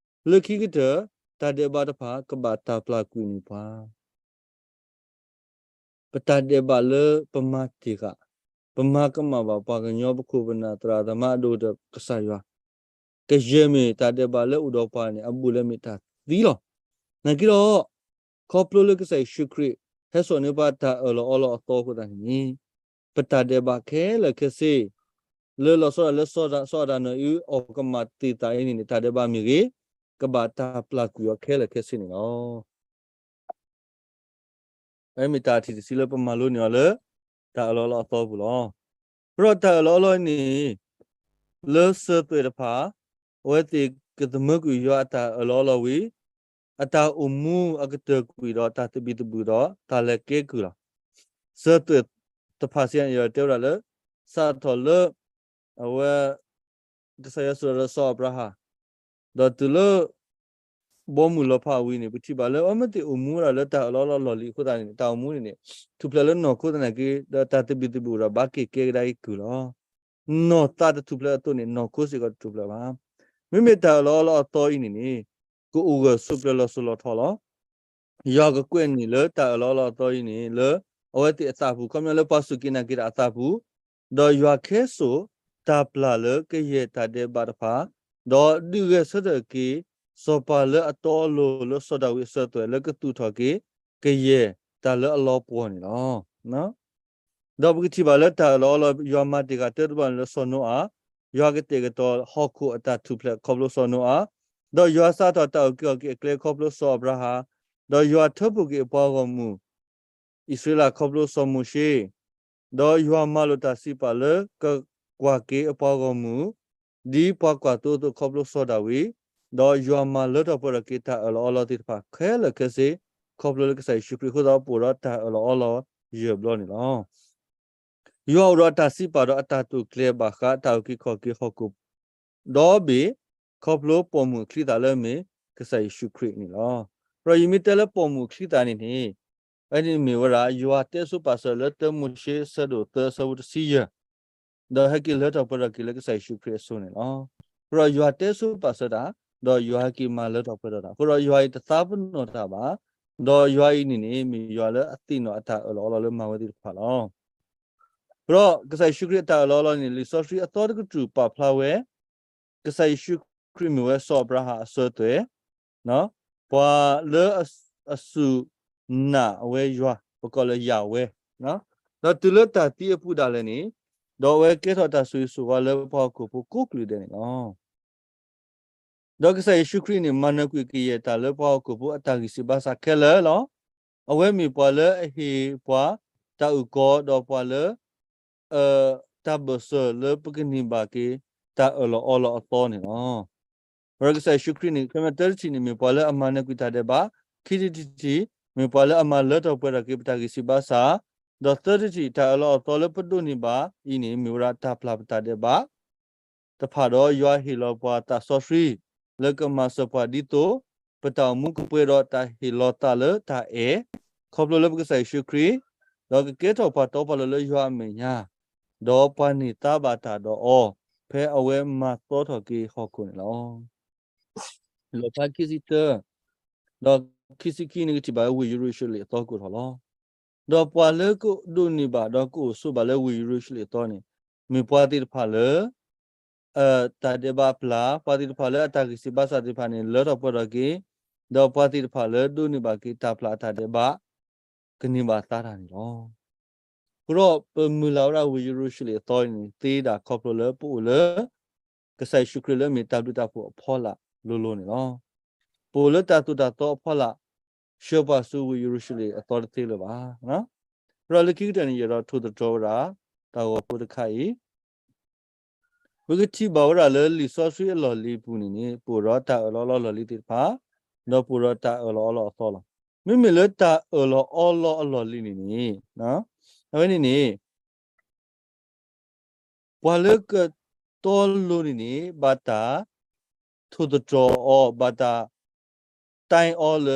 လီၤအံၤ လၢခံကတၢၢ် တၢ်ဒဲးဘးတဖၣ် ကဘၣ်တၢ်ပျၢ်ကွံာ်န့ၢ်ပှၤ ပတၢ်ဒဲးဘးလၢပမၤတ့ၢ်ဃာ်, ပမၤကမၣ်ဘၣ်ပှၤကညီပခိၣ်ပနၢ်သရၣ်သမါအဒိၣ်ကတၢၢ်ကစၢ်ယွၤ, ကယဲၢ်မ့ၢ်တၢ်ဒဲးဘးလၢအိၣ်ဒီးပှၤန့ၣ် အဘူးအလဲမ့ၢ်တၢ်သံလီၤ. နာ်က့ဒီး ခီဖျိလၢကစၢ်ယ့ၣ်ၡူးခရံာ် ဟဲစိာ်န့ၢ်ပှၤတၢ်အၢၣ်လီၤအီလီၤအသီအဃိသတးန့ၣ် ပတၢ်ဒဲးဘးခဲလၢာ်ခဲဆ့ လၢလီၤဆီဒၣ်တၢ်လၢစီၤအၤဒၣ်နီၢ်အံၤ အီၣ်ကမၣ်တ့ၢ်သးအံၤန့ၣ်န့ၣ် တၢ်ဒဲးဘးမ့ၢ်ဂ့ၤ ကဘၣ်တၢ်ပျၢ်ကွံာ်အီၤခဲလၢာ်ခဲဆ့န့ၣ်လီၤ. အဝဲမ့ၢ်တၢ်ထံၣ်တဆံလၢပမၤလိန့ၢ်အီၤလၢ တၢ်အၢၣ်လီၤအီလီၤအသီပူၤလီၤ. အဃိဒီးတၢ်အၢၣ်လီၤအီလီၤန့ၣ် လၢစၢၤသွဲၣ်တဖၣ် အဝဲသ့ၣ်ကသမၢကွံာ်ယွၤအတၢ်အၢၣ်လီၤအီလီၤဝံၤ အတၢ်အိၣ်မူအကတၢၢ်ကွံာ်ဒီးတၢ်သဘံၣ်သဘုၣ်ဒီးတၢ်လဲၤကဲကုၢ်လီၤ. စၢၤသွဲၣ်တဖၣ်စံးယတဲဝဲဒၣ်လၢ စးထီၣ်လၢ အဝဲ ကစၢ်ယွၤဆိၣ်လီၤလၢစီၤအၤဘြၤဟၣ် ဒီးတုၤလၢ ဘီမုၢ်လီၤဖးဝံၤန့ၣ် ပထံၣ်ဘၣ်လၢအဝဲမ့ၢ်သ့ၣ်အိၣ်မူဝဲဒၣ်လၢတၢ်အၢၣ်လီၤအီလီၤလီၢ်လံၤအဃိသတးန့ၣ် တၢ်အိၣ်မူန့ၣ်န့ၣ် ထူၣ်ဖျဲးလၢနီၢ်ခိသနာ်က့ ဒီးတၢ်သဘံၣ်သဘုၣ်ဒီးဘၣ်က့ၤကဲကဒါက့ၤကုၢ်လီၤ. နီၢ်သးတထူၣ်ဖျဲးအသိးန့ၣ် နီၢ်ခိစ့ၢ်ကီးတထူၣ်ဖျဲးဘၣ်. မ့မ့ၢ်တၢ်အၢၣ်လီၤအီလီၤအသီအံၤန့ၣ်န့ၣ် ကအိၣ်ဂၢၢ်ဆိးကျၢၤလီၤစိၤလီၤထီလီၤ. ယွၤကကွဲးန့ၢ်လၢတၢ်အၢၣ်လီၤအီလီၤအသီအံၤန့ၣ် လၢအဝဲသ့ၣ်အသးပူၤ ခီပညီလၢပှၤစူၢ်က့ၤနာ်က့ၤတၢ်အသးပူၤ, ဒီးယွၤကဲစိာ်တၢ်ပျၢ်လၢကယဲၢ်တၢ်ဒဲးဘးတဖၣ်, ဒီးဒုးဂဲၤဆၢထၢၣ်က့ၤ စီၤပၤလၢအတီအလိၤလၢစီၤဒၤဝံးအစၢၤသွဲၣ်လၢကသူၣ်ထီၣ်က့ၤ ကယဲၢ်တၢ်လၢအလီၤပှီၢ်န့ၣ်လီၤ. ဒီးပကထံၣ်ဘၣ်လၢတၢ်အၢၣ်လီၤအီလီၤ ယွၤမၤတ့ၢ်ဃာ်တၢတဘျီန့ၣ်လၢစီၤနိအၤ, ယွၤကတဲာ်ကတီၤဟီၣ်ခိၣ်အတၢ်ထူၣ်ဖျဲးခီဖျိစီၤနိအၤ, ဒီးယွၤစးထီၣ်တၢ်အုၣ်က့ၤခီၣ်က့ၤအကျဲခီဖျိစီၤအၤဘြၤဟၣ်, ဒီးယွၤထၢဖှိၣ်က့ၤအပှၤဂီၢ်မုၢ် အံၣ်စရ့လးခီဖျိစီၤမိၤၡ့, ဒီးယွၤမၤလိာ်တၢ်စံးပာ်လၢကကွၢ်က့ၤအပှၤဂီၢ်မုၢ် ဒ်ပှၤကွၢ်သိအသိးခီဖျိစီၤဒၤဝံး, ဒီးယွၤမၤလၢထီၣ်ပှဲၤထီၣ်က့ၤတၢ်အၢၣ်လီၤအီလီၤသ့ၣ်တဖၣ်ခဲလၢာ်ခဲဆ့ ခီဖျိလၢကစၢ်ယ့ၣ်ၡူးခရံာ်အဃိသတး ပအိၣ်ဒီးတၢ်အၢၣ်လီၤအီလီၤယဲၢ်ဘျီန့ၣ်လီၤ. ယွၤအိၣ်ဒီးအတၢ်စံးပာ်ဒီးအတၢ်တိာ်ကျဲၤဘၣ်ဃးတၢ်အုၣ်က့ၤခီၣ်က့ၤဟီၣ်ခိၣ် ဒီဘ့ၣ် ခီဖျိပိာ်မုၣ်အချံသၣ်လၢအမ့ၢ်ကစၢ်ယ့ၣ်ၡူးခရံာ်န့ၣ်လီၤ. ဒီးယမ့ၢ်တဲလၢပိာ်မုၣ်အချံသၣ်န့ၣ်န့ၣ် အဝဲန့ၣ်မ့ၢ်ဝဲဒၣ် ယွၤတဲဆိပာ်စၢၤလၢတၢမိၤၡ့အဆၢဒိၣ်သၢအဆၢဖိတဆံယဲၢ် ဒီးဟဲက့ၤလၢထီၣ်ပှဲၤထီၣ်က့ၤလၢကစၢ်ယ့ၣ်ၡူးခရံာ်အစိၤန့ၣ်လီၤ. အဃိဒီးယွၤတဲဆိပာ်စၢၤတၢ်, ဒီးယွၤဟဲက့ၤမၤလၢထီၣ်ပှဲၤထီၣ်တၢ်, အဃိဒီးယွၤအံၤတသးပ့ၤနီၣ်တၢ်ဘၣ်, ဒီးယွၤအံၤန့ၣ်န့ၣ်မ့ၢ်ယွၤလၢအသ့ၣ်နီၣ်အတၢ်အၢၣ်လီၤအီလီၤလၢမၤဝဲသ့ၣ်တဖၣ်လီၤ. အဃိဒီးကစၢ်ယ့ၣ်ၡူးခရံာ်အတၢ်အၢၣ်လီၤအီလီၤန့ၣ် လံာ်စီဆှံအသီတကတြူၢ်ပာ်ဖျါဝဲ ကစၢ်ယ့ၣ်ၡူးခရံာ်မ့ၢ်ဝဲစီၤအၤဘြၤဟၣ်အစၢၤသွဲၣ်, ပှၤလၢအစူၢ်နာ်ဝဲယွၤ ပကိးလၢယၤဝဲ, ဒီးတုၤလၢတၢ်သံအပူၤဒၣ်လဲာ်န့ၣ်, ဒီးအဝဲကဲထီၣ်တၢ်ဆိၣ်ဂ့ၤဆိၣ်ဝါလၢပှၤဟီၣ်ခိၣ်ဖိကိးကလုာ်ဒဲးန့ၣ်လီၤ. ဒီးကစၢ်ယ့ၣ်ၡူးခရံာ်န့ၣ် မၤနၢၤကွံာ်ကယဲၢ်တၢ်လၢပှၤဟီၣ်ခိၣ်ဖိအတၢ်ဂံၢ်စၢ်ဘါစၢ်ခဲလၢာ်လီၤ. အဝဲမ့ၢ်ပှၤလၢအဟ့ၣ်ပှၤတၢ်အုၣ်ကီၤဒီးပှၤလၢ တၢ်ဘၢၣ်စၢၤလၢပကန့ၢ်ဘၣ်က့ၤ တၢ်အၢၣ်လီၤအီလီၤအသီန့ၣ်လီၤ. အဃိဒီးကစၢ်ယ့ၣ်ၡူးခရံာ်န့ၣ် ခီမ့ၢ်တၢတထံၣ်န့ၣ် မ့ၢ်ပှၤလၢအမၤနၢၤကွံာ်တၢ်ဒဲးဘး, ခံထံၣ်တထံၣ် မ့ၢ်ပှၤလၢအမၤလၢထီၣ်ပှဲၤထီၣ်က့ၤပတၢ်ဂံၢ်စၢ်ဘါစၢ်, ဒီးသၢထံၣ်တထံၣ် တၢ်အၢၣ်လီၤအီလီၤအသီလၢပဒိးန့ၢ်ဘၣ်အံၤန့ၣ် မ့ၢ်ဝဲဒၣ်တၢ်ပျၢ်ပတၢ်ဒဲးဘး တဖၣ်ဒီး ယွၤဟ့ၣ်လီၤပှၤသးစီဆှံ လၢကမၤစၢၤပှၤဒ်သိး ပတၢ်အိၣ်မူကပှဲၤဒီးတၢ်ဟ့ၣ်လီၤသးလၢတၢ်အဲၣ် ခီဖျိလၢပကစၢ်ယ့ၣ်ၡူးခရံာ်, ဒီးကကဲထီၣ်ပှၤတီပှၤလိၤလၢယွၤအမဲာ်ညါ, ဒီးပှၤန့ၢ်သါဘၣ်တၢ်ဒီးအီၤ ဖဲအဝဲမၤသီထီၣ်က့ၤဟီၣ်ခိၣ်န့ၣ်လီၤ. လီၣ်ဖျါခံဆံတၢ ဒီးခံဆံခံန့ၣ် ကထံၣ်ဘၣ်ဝဲဝ့ၢ်ယရူၤၡလ့ၣ်အသီကိးထီၣ်လီၤ. ဒီးပှၤလၢကဒိးန့ၢ်ဘၣ်ဒီးကအိၣ်ဆိးဘၣ်လၢဝ့ၢ်ယရူၤၡလ့ၣ်အသီန့ၣ် မ့ၢ်ပှၤသ့ၣ်တဖၣ်လၢ တၢ်ဒဲးဘးပျၢ်, ပှၤသ့ၣ်တဖၣ်လၢအတၢ်ဂံၢ်စၢ်ဘါစၢ်သ့ၣ်တဖၣ်န့ၣ် လၢထီၣ်ပှဲၤထီၣ်က့ၤ, ဒီးပှၤသ့ၣ်တဖၣ်လၢဒိးန့ၢ်ဘၣ်က့ၤတၢ်ပျၢ်အတၢ်ဒဲးဘး ကန့ၢ်ဘၣ်သါတၢ်န့ၣ်လီၤ. အဃိဒီးပမုၢ်လၢ်ဝဲဒၣ်ဝ့ၢ်ယရူၤၡလ့ၣ်အသီန့ၣ် သ့ဒၣ်ခီဖျိလၢပအိၣ်လၢ ကစၢ်ယ့ၣ်ၡူးခရံာ်လၢအမ့ၢ်တၢ်ဘျုးတၢ်ဖှိၣ်အဖီလာ်လိၤလိၤန့ၣ်လီၤ. ပအိၣ်လၢတၢ်သိၣ်တၢ်သီအဖီလာ် ဆှၢပှၤဆူဝ့ၢ်ယရူၤၡလ့ၣ်အသီတသ့လၢၤဘၣ်. အဃိဒီးလၢခံကတၢၢ်န့ၣ် ယအဲၣ်ဒိးထိၣ်သတြီၤဝဲဒၣ် တၢ်ဂီၤဖိတခါအံၤ ပကထံၣ်ဘၣ်ဝဲဒၣ်လၢလံာ်စီဆှံအလီၢ်လံၤအပူၤန့ၣ်န့ၣ် ပအိၣ်ဒီးတၢ်အၢၣ်လီၤအီလီၤအလီၢ်လံၤသ့ၣ်တဖၣ်, ဒီးပအိၣ်ဒီးတၢ်အၢၣ်လီၤအီလီၤအသီလီၤ. မ့မ့ၢ်လၢတၢ်အၢၣ်လီၤအီလီၤအလီၢ်လံၤန့ၣ်န့ၣ် အဝဲန့ၣ်န့ၣ် ပှၤလၢကတီလိၤန့ၣ်န့ၣ် ဘၣ်တၢ်ထိၣ်သတြီၤအီၤ, ဘၣ်တၢ်တဲအီၤလ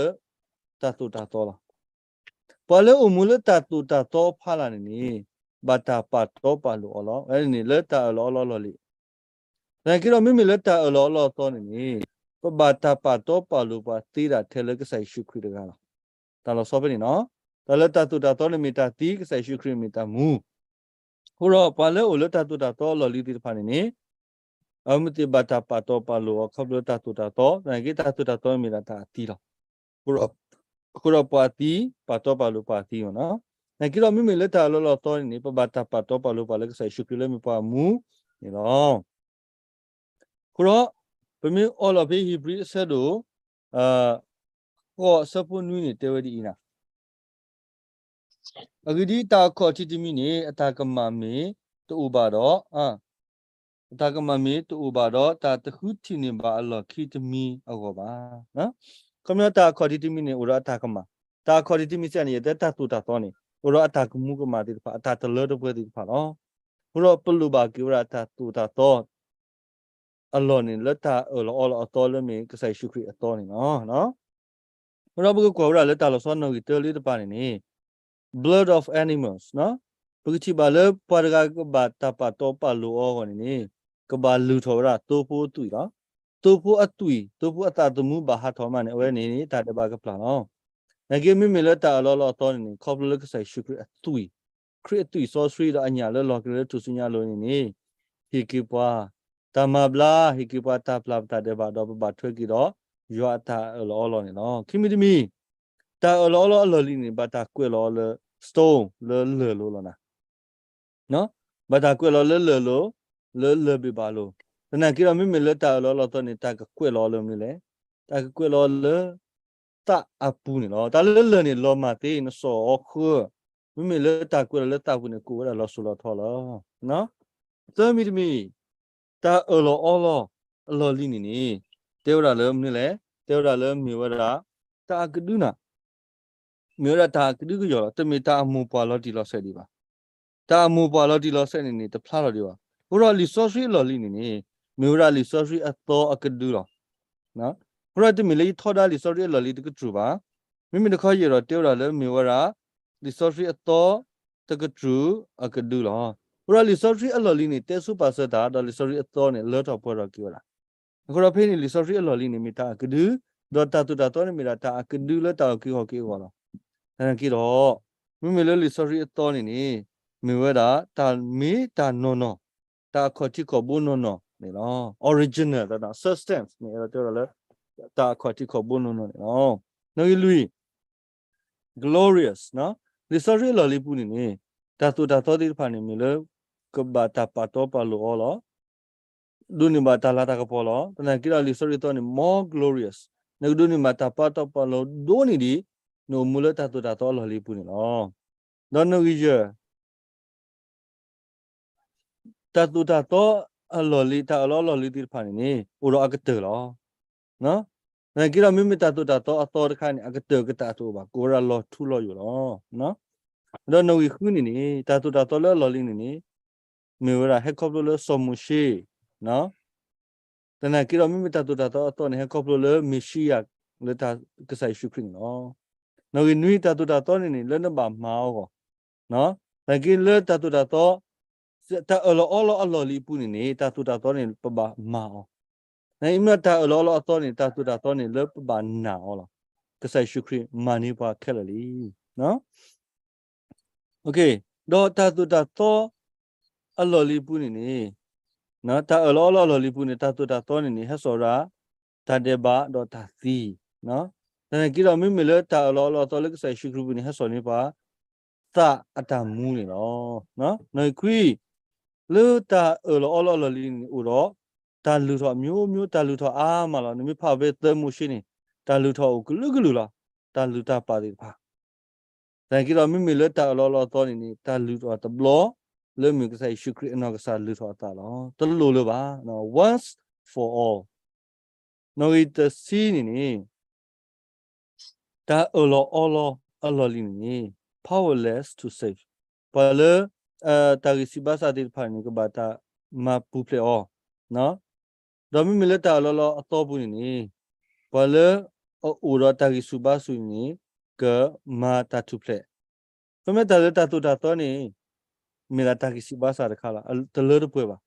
ၢတၢ်သိၣ်တၢ်သီလီၤ. ပှၤလၢအိၣ်မူလၢတၢ်သိၣ်တၢ်သီအဖီလာ်န့ၣ်န့ၣ် ဘၣ်တၢ်ပာ်တီပာ်လိၤအီၤလီၤ. အဝဲန့ၣ်လၢတၢ်အၢၣ်လီၤအီလီၤအလီၢ်လံၤ သနာ်က့ဒီး မ့မ့ၢ်လၢတၢ်အၢၣ်လီၤအီလီၤအသီန့ၣ်န့ၣ် ပဘၣ်တၢ်ပာ်တီပာ်လိၤပှၤသ့ဒၣ်ထဲလၢကစၢ်ယ့ၣ်ၡူးခရံာ်တဂၤလီၤ. တၢ်လီၤဆီဖဲန့ၣ်လီၤ. တၢ်လၢတၢ်သိၣ်တၢ်သီန့ၣ်မ့ၢ်တၢ်သံ, ကစၢ်ယ့ၣ်ၡူးခရံာ်မ့ၢ်တၢ်မူ. အဃိဒီးပှၤလၢအိၣ်လၢတၢ်သိၣ်တၢ်သီအလီၢ်လံၤသ့ၣ်တဖၣ်န့ၣ်န့ၣ် အဝဲသ့ၣ်ဘၣ်တၢ်ပာ်တီပာ်လိၤအီၤခီဖျိလၢတၢ်သိၣ်တၢ်သီ, သနာ်က့တၢ်သိၣ်တၢ်သီမ့ၢ်ဒၣ်တၢ်အသံလီၤ. အဃိဒီးပှၤအသံ ပာ်တီပာ်လိၤပှၤအသံမ့ၢ်နီၤ. သနာ်က့ဒီးမ့မ့ၢ်လၢတၢ်အၢၣ်လီၤအီလီၤအသီန့ၣ်န့ၣ် ပဘၣ်တၢ်ပာ်တီပာ်လိၤပှၤလၢကစၢ်ယ့ၣ်ၡူးခရံာ်လၢမ့ၢ်ပှၤမူန့ၣ်လီၤ. အဃိဒီး ပမ့ၢ်အီလီၤဖဲဧ့ၤဘြံၤအဆၢဒိၣ် ဃိးအဆၢဖိနွံန့ၣ် တဲဝဲဒ်အံၤန့ၣ် အဂ့ၢ်ဒ်အံၤ, တၢ်အခီၣ်ထံးတမံၤန့ၣ် အတၢ်ကမၣ်မ့ၢ်တအိၣ်ဘၣ်ဒီး, အတၢ်ကမၣ်မ့ၢ်တအိၣ်ဘၣ်ဒီး တၢ်တဃုထံၣ်န့ၢ်ဘၣ်အလီၢ်ခံတမံၤအဂီၢ်ဘၣ်. ခီပညီတၢ်အခီၣ်ထံးတမံၤန့ၣ် အိၣ်ဒီးအတၢ်ကမၣ်, တၢ်အခီၣ်ထံးတမံၤစ့ၢ်န့ၣ် ယတဲတၢ်သိၣ်တၢ်သီန့ၣ် အိၣ်ဒီးအတၢ်ကမူကမၣ်သ့ၣ်တဖၣ်, အတၢ်တလၢတပှဲၤသ့ၣ်တဖၣ်လီၤ. အဃိဒီးပလိၣ်ဘၣ်က့ၤဝဲဒၣ်တၢ်သိၣ်တၢ်သီ အလီၢ်န့ၣ် လၢတၢ်အၢၣ်လီၤအီလီၤအသီလၢမ့ၢ်ကစၢ်ယ့ၣ်ၡူးခရံာ်အသီန့ၣ်လီၤ. အဃိဒီးပကကွၢ်ဝဲဒၣ်လၢတၢ်လီၤဆီနီၣ်ဂံၢ်တၢလၢတပၤန့ၣ်န့ၣ် blood of animals ပကထံၣ်ဘၣ်လၢပှၤတဂၤကဘၣ်တၢ်ပာ်တီပာ်လိၤအီၤအဂီၢ်န့ၣ်န့ၣ် ကဘၣ်လုၢ်ထီၣ်ဝဲဒၣ်သိဖိအသွံၣ်လီၤ. သိဖိအသွံၣ်, သိဖိအသးသမူဘၣ်ဟးထီၣ်မးန့ၣ် အဝဲန့ၣ်န့ၣ် တၢ်ဒဲးဘးကပျၢ်လီၤ. သနာ်က့မ့မ့ၢ်လၢတၢ်အၢၣ်လီၤအီလီၤအသီန့ၣ်န့ၣ် ခီဖျိလၢကစၢ်ယ့ၣ်ၡူးခရံာ်အသွံၣ်, ခရံာ်အသွံၣ်စီဆှံဒီးအညၣ်လၢလီၤက့ၤလၢထူၣ်စုညါအလိၤန့ၣ်န့ၣ် ဟ့ၣ်က့ၤပှၤ တၢ်မၤဘျါ, ဟ့ၣ်က့ၤပှၤတၢ်ပျၢ်ပတၢ်ဒဲးဘး ဒီးပဘၣ်ထွဲက့ၤဒီး ယွၤအတၢ်အၢၣ်လီၤအီလီၤန့ၣ်လီၤ. ခံမံၤတမံၤ တၢ်အၢၣ်လီၤအီလီၤအလီၢ်လံၤန့ၣ် ဘၣ်တၢ်ကွဲးလီၤအီၤလၢ stone လၢလၢၢ်လိၤလီၤနၤ. ဘၣ်တၢ်ကွဲးလီၤလၢလၢၢ်လိၤ, လၢလၢၢ်ဘ့ၣ်ဘၣ်လိၤ. သနာ်က့ဒီး မ့မ့ၢ်လၢတၢ်အၢၣ်လီၤအီလီၤအသီန့ၣ် တၢ်ကကွဲးလီၤအီၤလၢမနုၤလဲၣ်. တၢ်ကကွဲးလီၤအီၤလၢ သးအပူၤန့ၣ်လီၤ. တၢ်လၢလၢၢ်န့ၣ် လီၤမၢ်သ့ နစီၣ်အီၤဃၢ, မ့မ့ၢ်လၢတၢ်ကွဲးလီၤလၢသးပူၤန့ၣ် ကအိၣ်ဝဲဒၣ်လီၤစိၤလီၤထီလီၤ. သၢမံၤတမံၤ တၢ်အၢၣ်လီၤအီလီၤအလီၢ်လံၤန့ၣ်န့ၣ် တဲဝဲဒၣ်လၢမနုၤလဲၣ်. တဲဝဲဒၣ်လၢမ့ၢ်ဝဲဒၣ် တၢ်အကဒုနၤ, မ့ၢ်ဝဲဒၣ်တၢ်အကဒုကယီၤလီၤ. တမ့ၢ်တၢ်အမိၢ်ပှၢ်လီၤတံၢ်လီၤဆဲးဒံးဘၣ်. တၢ်အမိၢ်ပှၢ်လီၤတံၢ်လီၤဆဲးန့ၣ်န့ၣ် တဖျါလီၤဒံးဘၣ်. အဃိဒီးလံာ်စီဆှံအလီၢ်လံၤန့ၣ်န့ၣ် မ့ၢ်ဝဲဒၣ်လံာ်စီဆှံအသီအကဒုလီၤ. အဃိဒီးတမ့ၢ်လၢယထီဒါလံာ်စီဆှံအလီၢ်လံၤတကတြူၢ်ဘၣ်. မ့မ့ၢ်တခီယအဲၣ်ဒိးတဲဝဲဒၣ်လၢမ့ၢ်ဝဲဒၣ် လံာ်စီဆှံအသီတကတြူၢ်အကဒုလီၤ. အဃိဒီးလံာ်စီဆှံအလီၢ်လံၤန့ၣ် တဲဆိပာ်စၢၤတၢ် ဒီးလံာ်စီဆှံအသီန့ၣ် လၢထီၣ်ပှဲၤထီၣ်က့ၤဝဲဒၣ်. အဃိဒီးဖဲန့ၣ် လံာ်စီဆှံအလီၢ်လံၤန့ၣ် မ့ၢ်တၢ်အကဒု, ဒီးတၢ်သိၣ်တၢ်သီန့ၣ်မ့ၢ်ဒၣ်တၢ်အကဒုလၢတၢ်အုၣ်က့ၤခီၣ်က့ၤအဂီၢ်လီၤ. သနာ်က့ဒီး မ့မ့ၢ်လၢလံာ်စီဆှံအသီန့ၣ်န့ၣ် မ့ၢ်ဝဲဒၣ်တၢ်မ့ၢ်တၢ်နီၢ်နီၢ်, တၢ်အခီၣ်ထံးခီၣ်ဘိနီၢ်နီၢ်န့ၣ်လီၤ. Original တၢ် substance န့ၣ် အဲၣ်ဒိးတဲဝဲဒၣ်လၢ တၢ်အခီၣ်ထံးခီၣ်ဘိနီၢ်နီၢ်န့ၣ်လီၤ. နီၣ်ဂံၢ်လွံၢ် glorious လံာ်စီဆှံအလီၢ်လံၤပူၤန့ၣ်န့ၣ် တၢ်သိၣ်တၢ်သီသ့ၣ်တဖၣ်န့ၣ် မ့ၢ်လၢကဘၣ်တၢ်ပာ်တီပာ်လိၤအီၤလီၤ. ဒိးန့ၢ်ဘၣ်တၢ်လၤတၢ်ကပီၤလီၤ. သနာ်က့ဒီးလံာ်စီဆှံအသီန့ၣ် more glorious နကဒိးန့ၢ်ဘၣ်တၢ်ပာ်တီပာ်လိၤဒိၣ်န့ၢ်ဒံး နအိၣ်မူလၢတၢ်သိၣ်တၢ်သီအလီၢ်လံၤပူၤန့ၣ်လီၤ. ဒီးနီၣ်ဂံၢ်ယဲၢ် တၢ်သိၣ်တၢ်သီအလီၢ်လံၤ တၢ်အၢၣ်လီၤအီလီၢ်လံၤသ့ၣ်တဖၣ်န့ၣ်န့ၣ် အိၣ်ဒီးအကတၢၢ်လီၤ. သနာ်က့ဒီးမ့မ့ၢ်တၢ်သိၣ်တၢ်သီအသီတခါန့ၣ် အကတၢၢ်ကတၢၢ်တအိၣ်ဘၣ်, ကအိၣ်ဝဲဒၣ်လီၤထူလီၤယိာ်လီၤ. ဒီးနီၣ်ဂံၢ်ဃုန့ၣ်န့ၣ် တၢ်သိၣ်တၢ်သီလၢအလီၢ်လံၤန့ၣ်န့ၣ် မ့ၢ်ဝဲဒၣ်ဟဲခီဖျိလၢစီၤမိၤၡ့ သနာ်က့ဒီး မ့မ့ၢ်တၢ်သိၣ်တၢ်သီအသီန့ၣ် ဟဲခီဖျိလၢမ့ၤၡံယၤ လၢကစၢ်ယ့ၣ်ၡူးခရံာ်န့ၣ်လီၤ. နီၣ်ဂံၢ်နွံ တၢ်သိၣ်တၢ်သီန့ၣ်န့ၣ် လၢနဘၣ်မၤအီၤအဂီၢ်, သနာ်က့လၢတၢ်သိၣ်တၢ်သီ တၢ်အၢၣ်လီၤအီလီၤအလီၢ်လံၤအပူၤန့ၣ်န့ၣ် တၢ်သိၣ်တၢ်သီန့ၣ် ပဘၣ်မၤအီၤ, မ့ၢ်တၢ်အၢၣ်လီၤအီလီၤအသီန့ၣ် တၢ်သိၣ်တၢ်သီန့ၣ် လၢပဘၣ်နာ်အီၤလီၤ. ကစၢ်ယ့ၣ်ၡူးခရံာ်မၤန့ၢ်ပှၤခဲလၢာ်လံ. ဒီးတၢ်သိၣ်တၢ်သီအလီၢ်လံၤပူၤန့ၣ်န့ၣ်, တၢ်အၢၣ်လီၤအီလီၤအလီၢ်လံၤပူၤန့ၣ် တၢ်သိၣ်တၢ်သီန့ၣ်န့ၣ် ဟဲစိာ်ဝဲဒၣ် တၢ်ဒဲးဘးဒီးတၢ်သံ, သနာ်က့ဒီး မ့မ့ၢ်လၢတၢ်အၢၣ်လီၤအီလီၤအသီလၢကစၢ်ယ့ၣ်ၡူးခရံာ်ပူၤန့ၣ် ဟဲစိာ်န့ၢ်ပှၤ သးအတၢ်မူန့ၣ်လီၤ. နီၣ်ဂံၢ်ခွံ, လၢတၢ်အၢၣ်လီၤအီလီၤအလီၢ်လံၤန့ၣ် အိၣ်ဒီးတၢ်လုၢ်ထီၣ်အမျိုးမျိုး, တၢ်လုၢ်ထီၣ်အါမးလီၤ. နမ့ၢ်ဖးဖဲသၢမိၤၡ့န့ၣ် တၢ်လုၢ်ထီၣ်အိၣ်ကလုာ်ကလုာ်လီၤ, တၢ်လုၢ်တၢ်ပာ်သ့ၣ်တဖၣ်. သနာ်က့ဒီး မ့မ့ၢ်လၢတၢ်အၢၣ်လီၤအီလီၤအသီန့ၣ်န့ၣ် တၢ်လုၢ်ထီၣ်တဘျီ လၢမ့ၢ်ကစၢ်ယ့ၣ်ၡူးခရံာ်အနီၢ်ကစၢ်လုၢ်ထီၣ်အသးလီၤ. တလိၣ်လၢၤဘၣ်. Once for all. နီၣ်ဂံၢ်တဆံန့ၣ်န့ၣ် တၢ်အၢၣ်လီၤအီလီၤအလီၢ်လံၤန့ၣ်န့ၣ် powerless to save. ပှၤလၢ တၢ်ဂံၢ်ဆူၣ်ဘါဆူၣ်သ့ၣ်တဖၣ်န့ၣ် ကဘၣ်တၢ်မၤပူၤဖျဲးအီၤ, ဒီးမ့မ့ၢ်လၢတၢ်အၢၣ်လီၤအီလီၤအသီပူၤန့ၣ်န့ၣ် ပှၤလၢအအိၣ်ဒီးတၢ်ဂံၢ်ဆူၣ်ဘါဆူၣ်န့ၣ် ကမၤတၢ်ထူၣ်ဖျဲး. ပမ့ၢ်တၢ်လၢတၢ်သိၣ်တၢ်သီန့ၣ် မ့ၢ်ဒၣ်တၢ်ဂံၢ်ဆူၣ်ဘါဆူၣ်တခါလီၤ, တလၢတပှဲၤဘၣ်.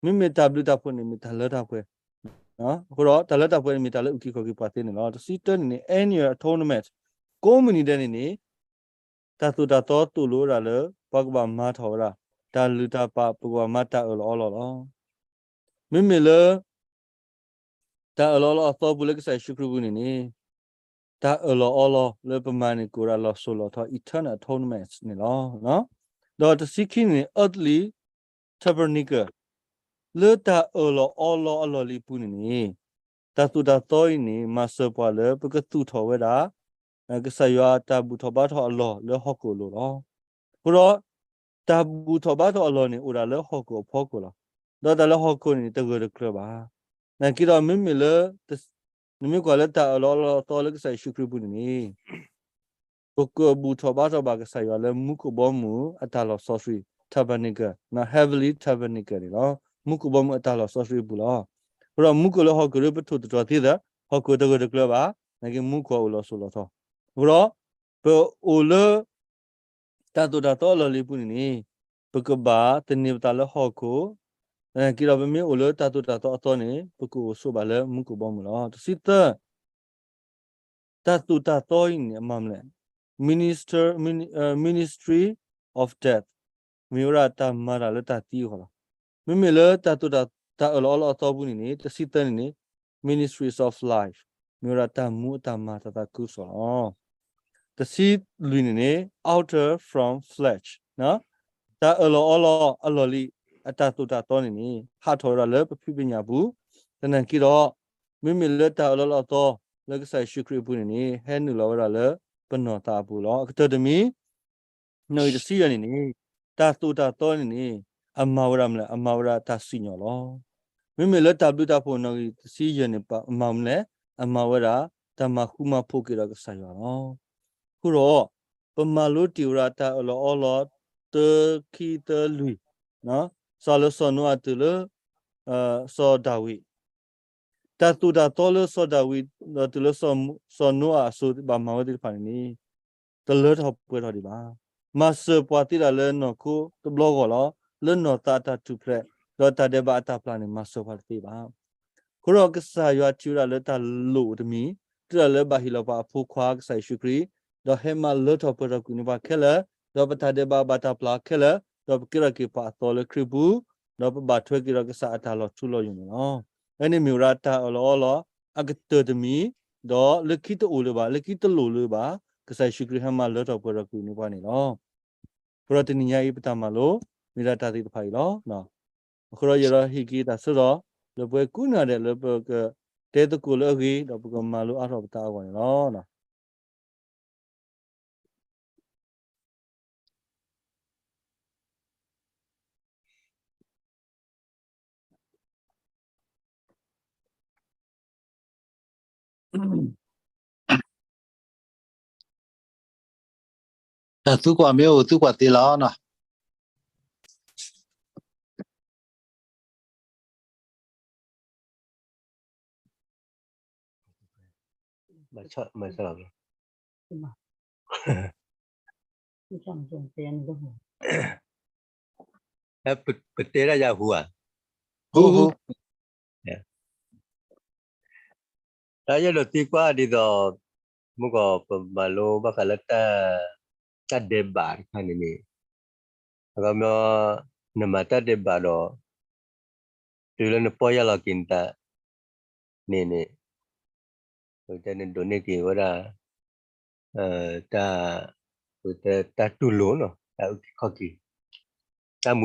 မ့မ့ၢ်တၢ်ဘျုးတၢ်ဖှိၣ်န့ၣ် မ့ၢ်တၢ်လၢတၢ်ပှဲၤ, အဃိဒီးတၢ်လၢတၢ်ပှဲၤန့ၣ် မ့ၢ်တၢ်လၢအုၣ်က့ၤခီၣ်က့ၤပှၤသ့န့ၣ်လီၤ. တဆံတၢန့ၣ်န့ၣ် annual atonement ကိးမုၢ်နံၤဒဲးန့ၣ်န့ၣ် တၢ်သိၣ်တၢ်သီသိၣ်လိဝဲဒၣ်လၢ ပှၤကဘၣ်မၤထီၣ်ဝဲဒၣ် တၢ်လုၢ်တၢ်ပာ် ပကဘၣ်မၤတၢ်အၢၣ်လီၤအီလီၤလီၤ. မ့မ့ၢ်လၢ တၢ်အၢၣ်လီၤအီလီၤအသီပူၤလၢကစၢ်ယ့ၣ်ၡူးခရံာ်ပူၤန့ၣ်န့ၣ် တၢ်အၢၣ်လီၤအီလီၤလၢပမၤန့ၣ် ကအိၣ်ဝဲဒၣ်လီၤစိၤလီၤထီ eternal atonement န့ၣ်လီၤ. ဒီးတဆံခံန့ၣ်န့ၣ် earthly tabernacle လၢတၢ်အၢၣ်လီၤအီလီၤအလီၢ်လံၤပူၤန့ၣ်န့ၣ် တၢ်သိၣ်တၢ်သီအံၤန့ၣ် မၤစၢၤပှၤလၢပကသူၣ်ထီၣ်ဝဲဒၣ် ကစၢ်ယွၤတၢ်ဘူၣ်ထီၣ်ဘါထီၣ်အလီၢ်လၢဟီၣ်ခိၣ်အလိၤလီၤ. အဃိဒီး တၢ်ဘူၣ်ထီၣ်ဘါထီၣ်အလီၢ်န့ၣ် အိၣ်ဒၣ်လၢဟီၣ်ခိၣ်အဖီခိၣ်လီၤ. ဒီးတၢ်လၢဟီၣ်ခိၣ်န့ၣ် တဂၢၢ်တကျၢၤဘၣ်. သနာ်က့ဒီးမ့မ့ၢ်လၢ နမ့ၢ်ကွၢ်လၢတၢ်အၢၣ်လီၤအီလီၤအသီလၢကစၢ်ယ့ၣ်ၡူးခရံာ်ပူၤန့ၣ်န့ၣ် ပကဘူၣ်ထီၣ်ဘါထီၣ်ဘၣ်ကစၢ်ယွၤလၢမူခိၣ်ဘီမုၢ်အတၢ်လီၢ်စီဆှံ tabernacle, heavenly tabernacle န့ၣ်လီၤ. မူခိၣ်ဘီမုၢ်အတၢ်လီၢ်စီဆှံအပူၤလီၤ. အဃိဒီးမူခိၣ်လၢဟီၣ်ခိၣ်ဒီးပထိၣ်သတြီၤသ့ဒီး ဟီၣ်ခိၣ်တဂၢၢ်တကျၢၤဘၣ်, သနာ်က့မူခိၣ်အိၣ်လီၤစိၤလီၤထီ. အဃိဒီး ပအိၣ်လၢ တၢ်သိၣ်တၢ်သီအလီၢ်လံၤပူၤန့ၣ်န့ၣ် ပကဘၣ်သန့ၤပသးလၢဟီၣ်ခိၣ်, သနာ်က့ဒီးပမ့ၢ်အိၣ်လၢတၢ်သိၣ်တၢ်သီအသီန့ၣ် ပကအိၣ်ဆိးဘၣ်လၢမူခိၣ်ဘီမုၢ်လီၤ. တဆံသၢ တၢ်သိၣ်တၢ်သီအံၤန့ၣ် အမၤမနုၤလဲၣ်, minister, ministry of death မ့ၢ်ဝဲဒၣ်တၢ်မၤတၢ်လၢတၢ်သံအဂီၢ်လီၤ. မ့မ့ၢ်လၢတၢ်သိၣ်တၢ် တၢ်အၢၣ်လီၤအီလီၤအသီပူၤန့ၣ်န့ၣ် တဆံသၢန့ၣ်န့ၣ် ministries of life မ့ၢ်ဝဲဒၣ်တၢ်မူအတၢ်မၤတၢ်သးခုကစီၣ်လီၤ. တဆံလွံၢ်န့ၣ်န့ၣ် altar from flesh တၢ်အၢၣ်လီၤအီလီၤအလီၢ်လံၤ အတၢ်သိၣ်တၢ်သီန့ၣ်န့ၣ် ဟးထီၣ်ဝဲဒၣ်လၢပဖံးပညၣ်ပူၤ, သနာ်က့ဒီး မ့မ့ၢ်လၢတၢ်အၢၣ်လီၤအီလီၤအသီ လၢကစၢ်ယ့ၣ်ၡူးခရံာ်အပူၤန့ၣ်န့ၣ် ဟဲနုာ်လီၤဝဲဒၣ်လၢပနီၢ်သးအပူၤလီၤ. အကတၢၢ်တမံၤ နီၣ်ဂံၢ်တဆံယဲၢ်န့ၣ်န့ၣ် တၢ်သိၣ်တၢ်သီန့ၣ်န့ၣ် အမၤဝဲဒၣ်မနုၤလဲၣ်, အမၤဝဲဒၣ်တၢ်စံၣ်ညီၣ်လီၤ. မ့မ့ၢ်လၢတၢ်ဘျုးတၢ်ဖှိၣ်နီၣ်ဂံၢ်တဆံယဲၢ်န့ၣ် အမၤမနုၤလဲၣ်, အမၤဝဲဒၣ် တၢ်မၤဃူမၤဖိးက့ၤဒီးကစၢ်ယွၤလီၤ. အဃိဒီး ပမၤလိတ့ၢ်ဝဲဒၣ်တၢ်အၢၣ်လီၤအီလီၤ တၢ ခံ သၢ လွံၢ်, စးလၢစီၤနိအၤတုၤလၢ စီၤဒၤဝံး တၢ်သိၣ်တၢ်သီလၢစီၤဒၤဝံး ဒီးတုၤလၢစီၤနိအၤအစိၤဘၣ်မၤဝဲသ့ၣ်တဖၣ်န့ၣ်န့ၣ် တလၢထီၣ်ပှဲၤထီၣ်ဒံးဘၣ်. မၤစၢၤပှၤသ့ဒၣ်လၢနီၢ်ခိတဘျီဂီၢ်လီၤ. လၢနီၢ်သးအတၢ်ထူၣ်ဖျဲး ဒီးတၢ်ဒဲးဘးအတၢ်ပျၢ်န့ၣ် မၤစၢၤပှၤတသ့ဘၣ်. အဃိဒီးကစၢ်ယွၤထံၣ်ဝဲဒၣ်လၢတၢ်လိၣ်တမံၤ တုၤဒၣ်လၢဘၣ်ဟ့ၣ်လီၤပှၤအဖိခွါကစၢ်ယ့ၣ်ၡူးခရံာ်, ဒီးဟဲမၤလၢထီၣ်ပှဲၤထီၣ်ကွံာ်န့ၢ်ပှၤခဲလၢာ်, ဒီးပတၢ်ဒဲးဘးဘၣ်တၢ်ပျၢ်ခဲလၢာ်, ဒီးပကဲထီၣ်က့ၤပှၤအသီလၢခရံာ်ပူၤ, ဒီးပဘၣ်ထွဲက့ၤဒီးကစၢ်အတၢ်လီၤထူလီၤယိာ်န့ၣ်လီၤ. အဝဲန့ၣ်မ့ၢ်ဝဲဒၣ်တၢ်အၢၣ်လီၤအီလီၤ အကတၢၢ်တမံၤ, ဒီးလၢခံတအိၣ်လၢၤဘၣ်, လၢခံတလိၣ်လၢၤဘၣ်, ကစၢ်ယ့ၣ်ၡူးခရံာ်ဟဲမၤလၢထီၣ်ပှဲၤထီၣ်ကွံာ်န့ၢ်ပှၤန့ၣ်လီၤ. အဃိဒီးတနံၤညါအံၤ ပတၢ်မၤလိ မ့ၢ်ဒၣ်တၢ်သ့ၣ်တဖၣ်အံၤလီၤ. အဃိဒီးယအဲၣ်ဒိးဟ့ၣ်က့ၤတၢ်ဆၢဒီး လၢပှၤကိးဂၤဒဲးလၢပကတဲသကိးလၢအဂ့ၤ ဒီးပကမၤလိအါထီၣ်ပသးအဂီၢ်န့ၣ်လီၤ. တၢ်သံကွၢ်မ့ၢ်အိၣ် သံကွၢ်သ့လီၤနီၤ. ပတဲဒၣ်ယၤဟူဧါ. ဟူဟူ. တၢ်ယဲၢ်ဒီးသံကွၢ်ဒ်သိး မုၢ်ကီၢ်ပမၤလိဘၣ်ဃးလၢ တၢ်ဒဲးဘးတခါန့ၣ်န့ၣ်, အခီပညီ နမၤတၢ်ဒဲးဘးဒီး တုၤလၢနပီၢ်ယၢ်လီၤက့ၤနသးန့ၣ်န့ၣ်, ပတဲနဒိးန့ၢ်က့ၤဝဲဒၣ် တၢ် ပတၢ်တူၢ်လိာ်နီၤ တၢ်အုၣ်က့ၤခီၣ်က့ၤ, တၢ်မူ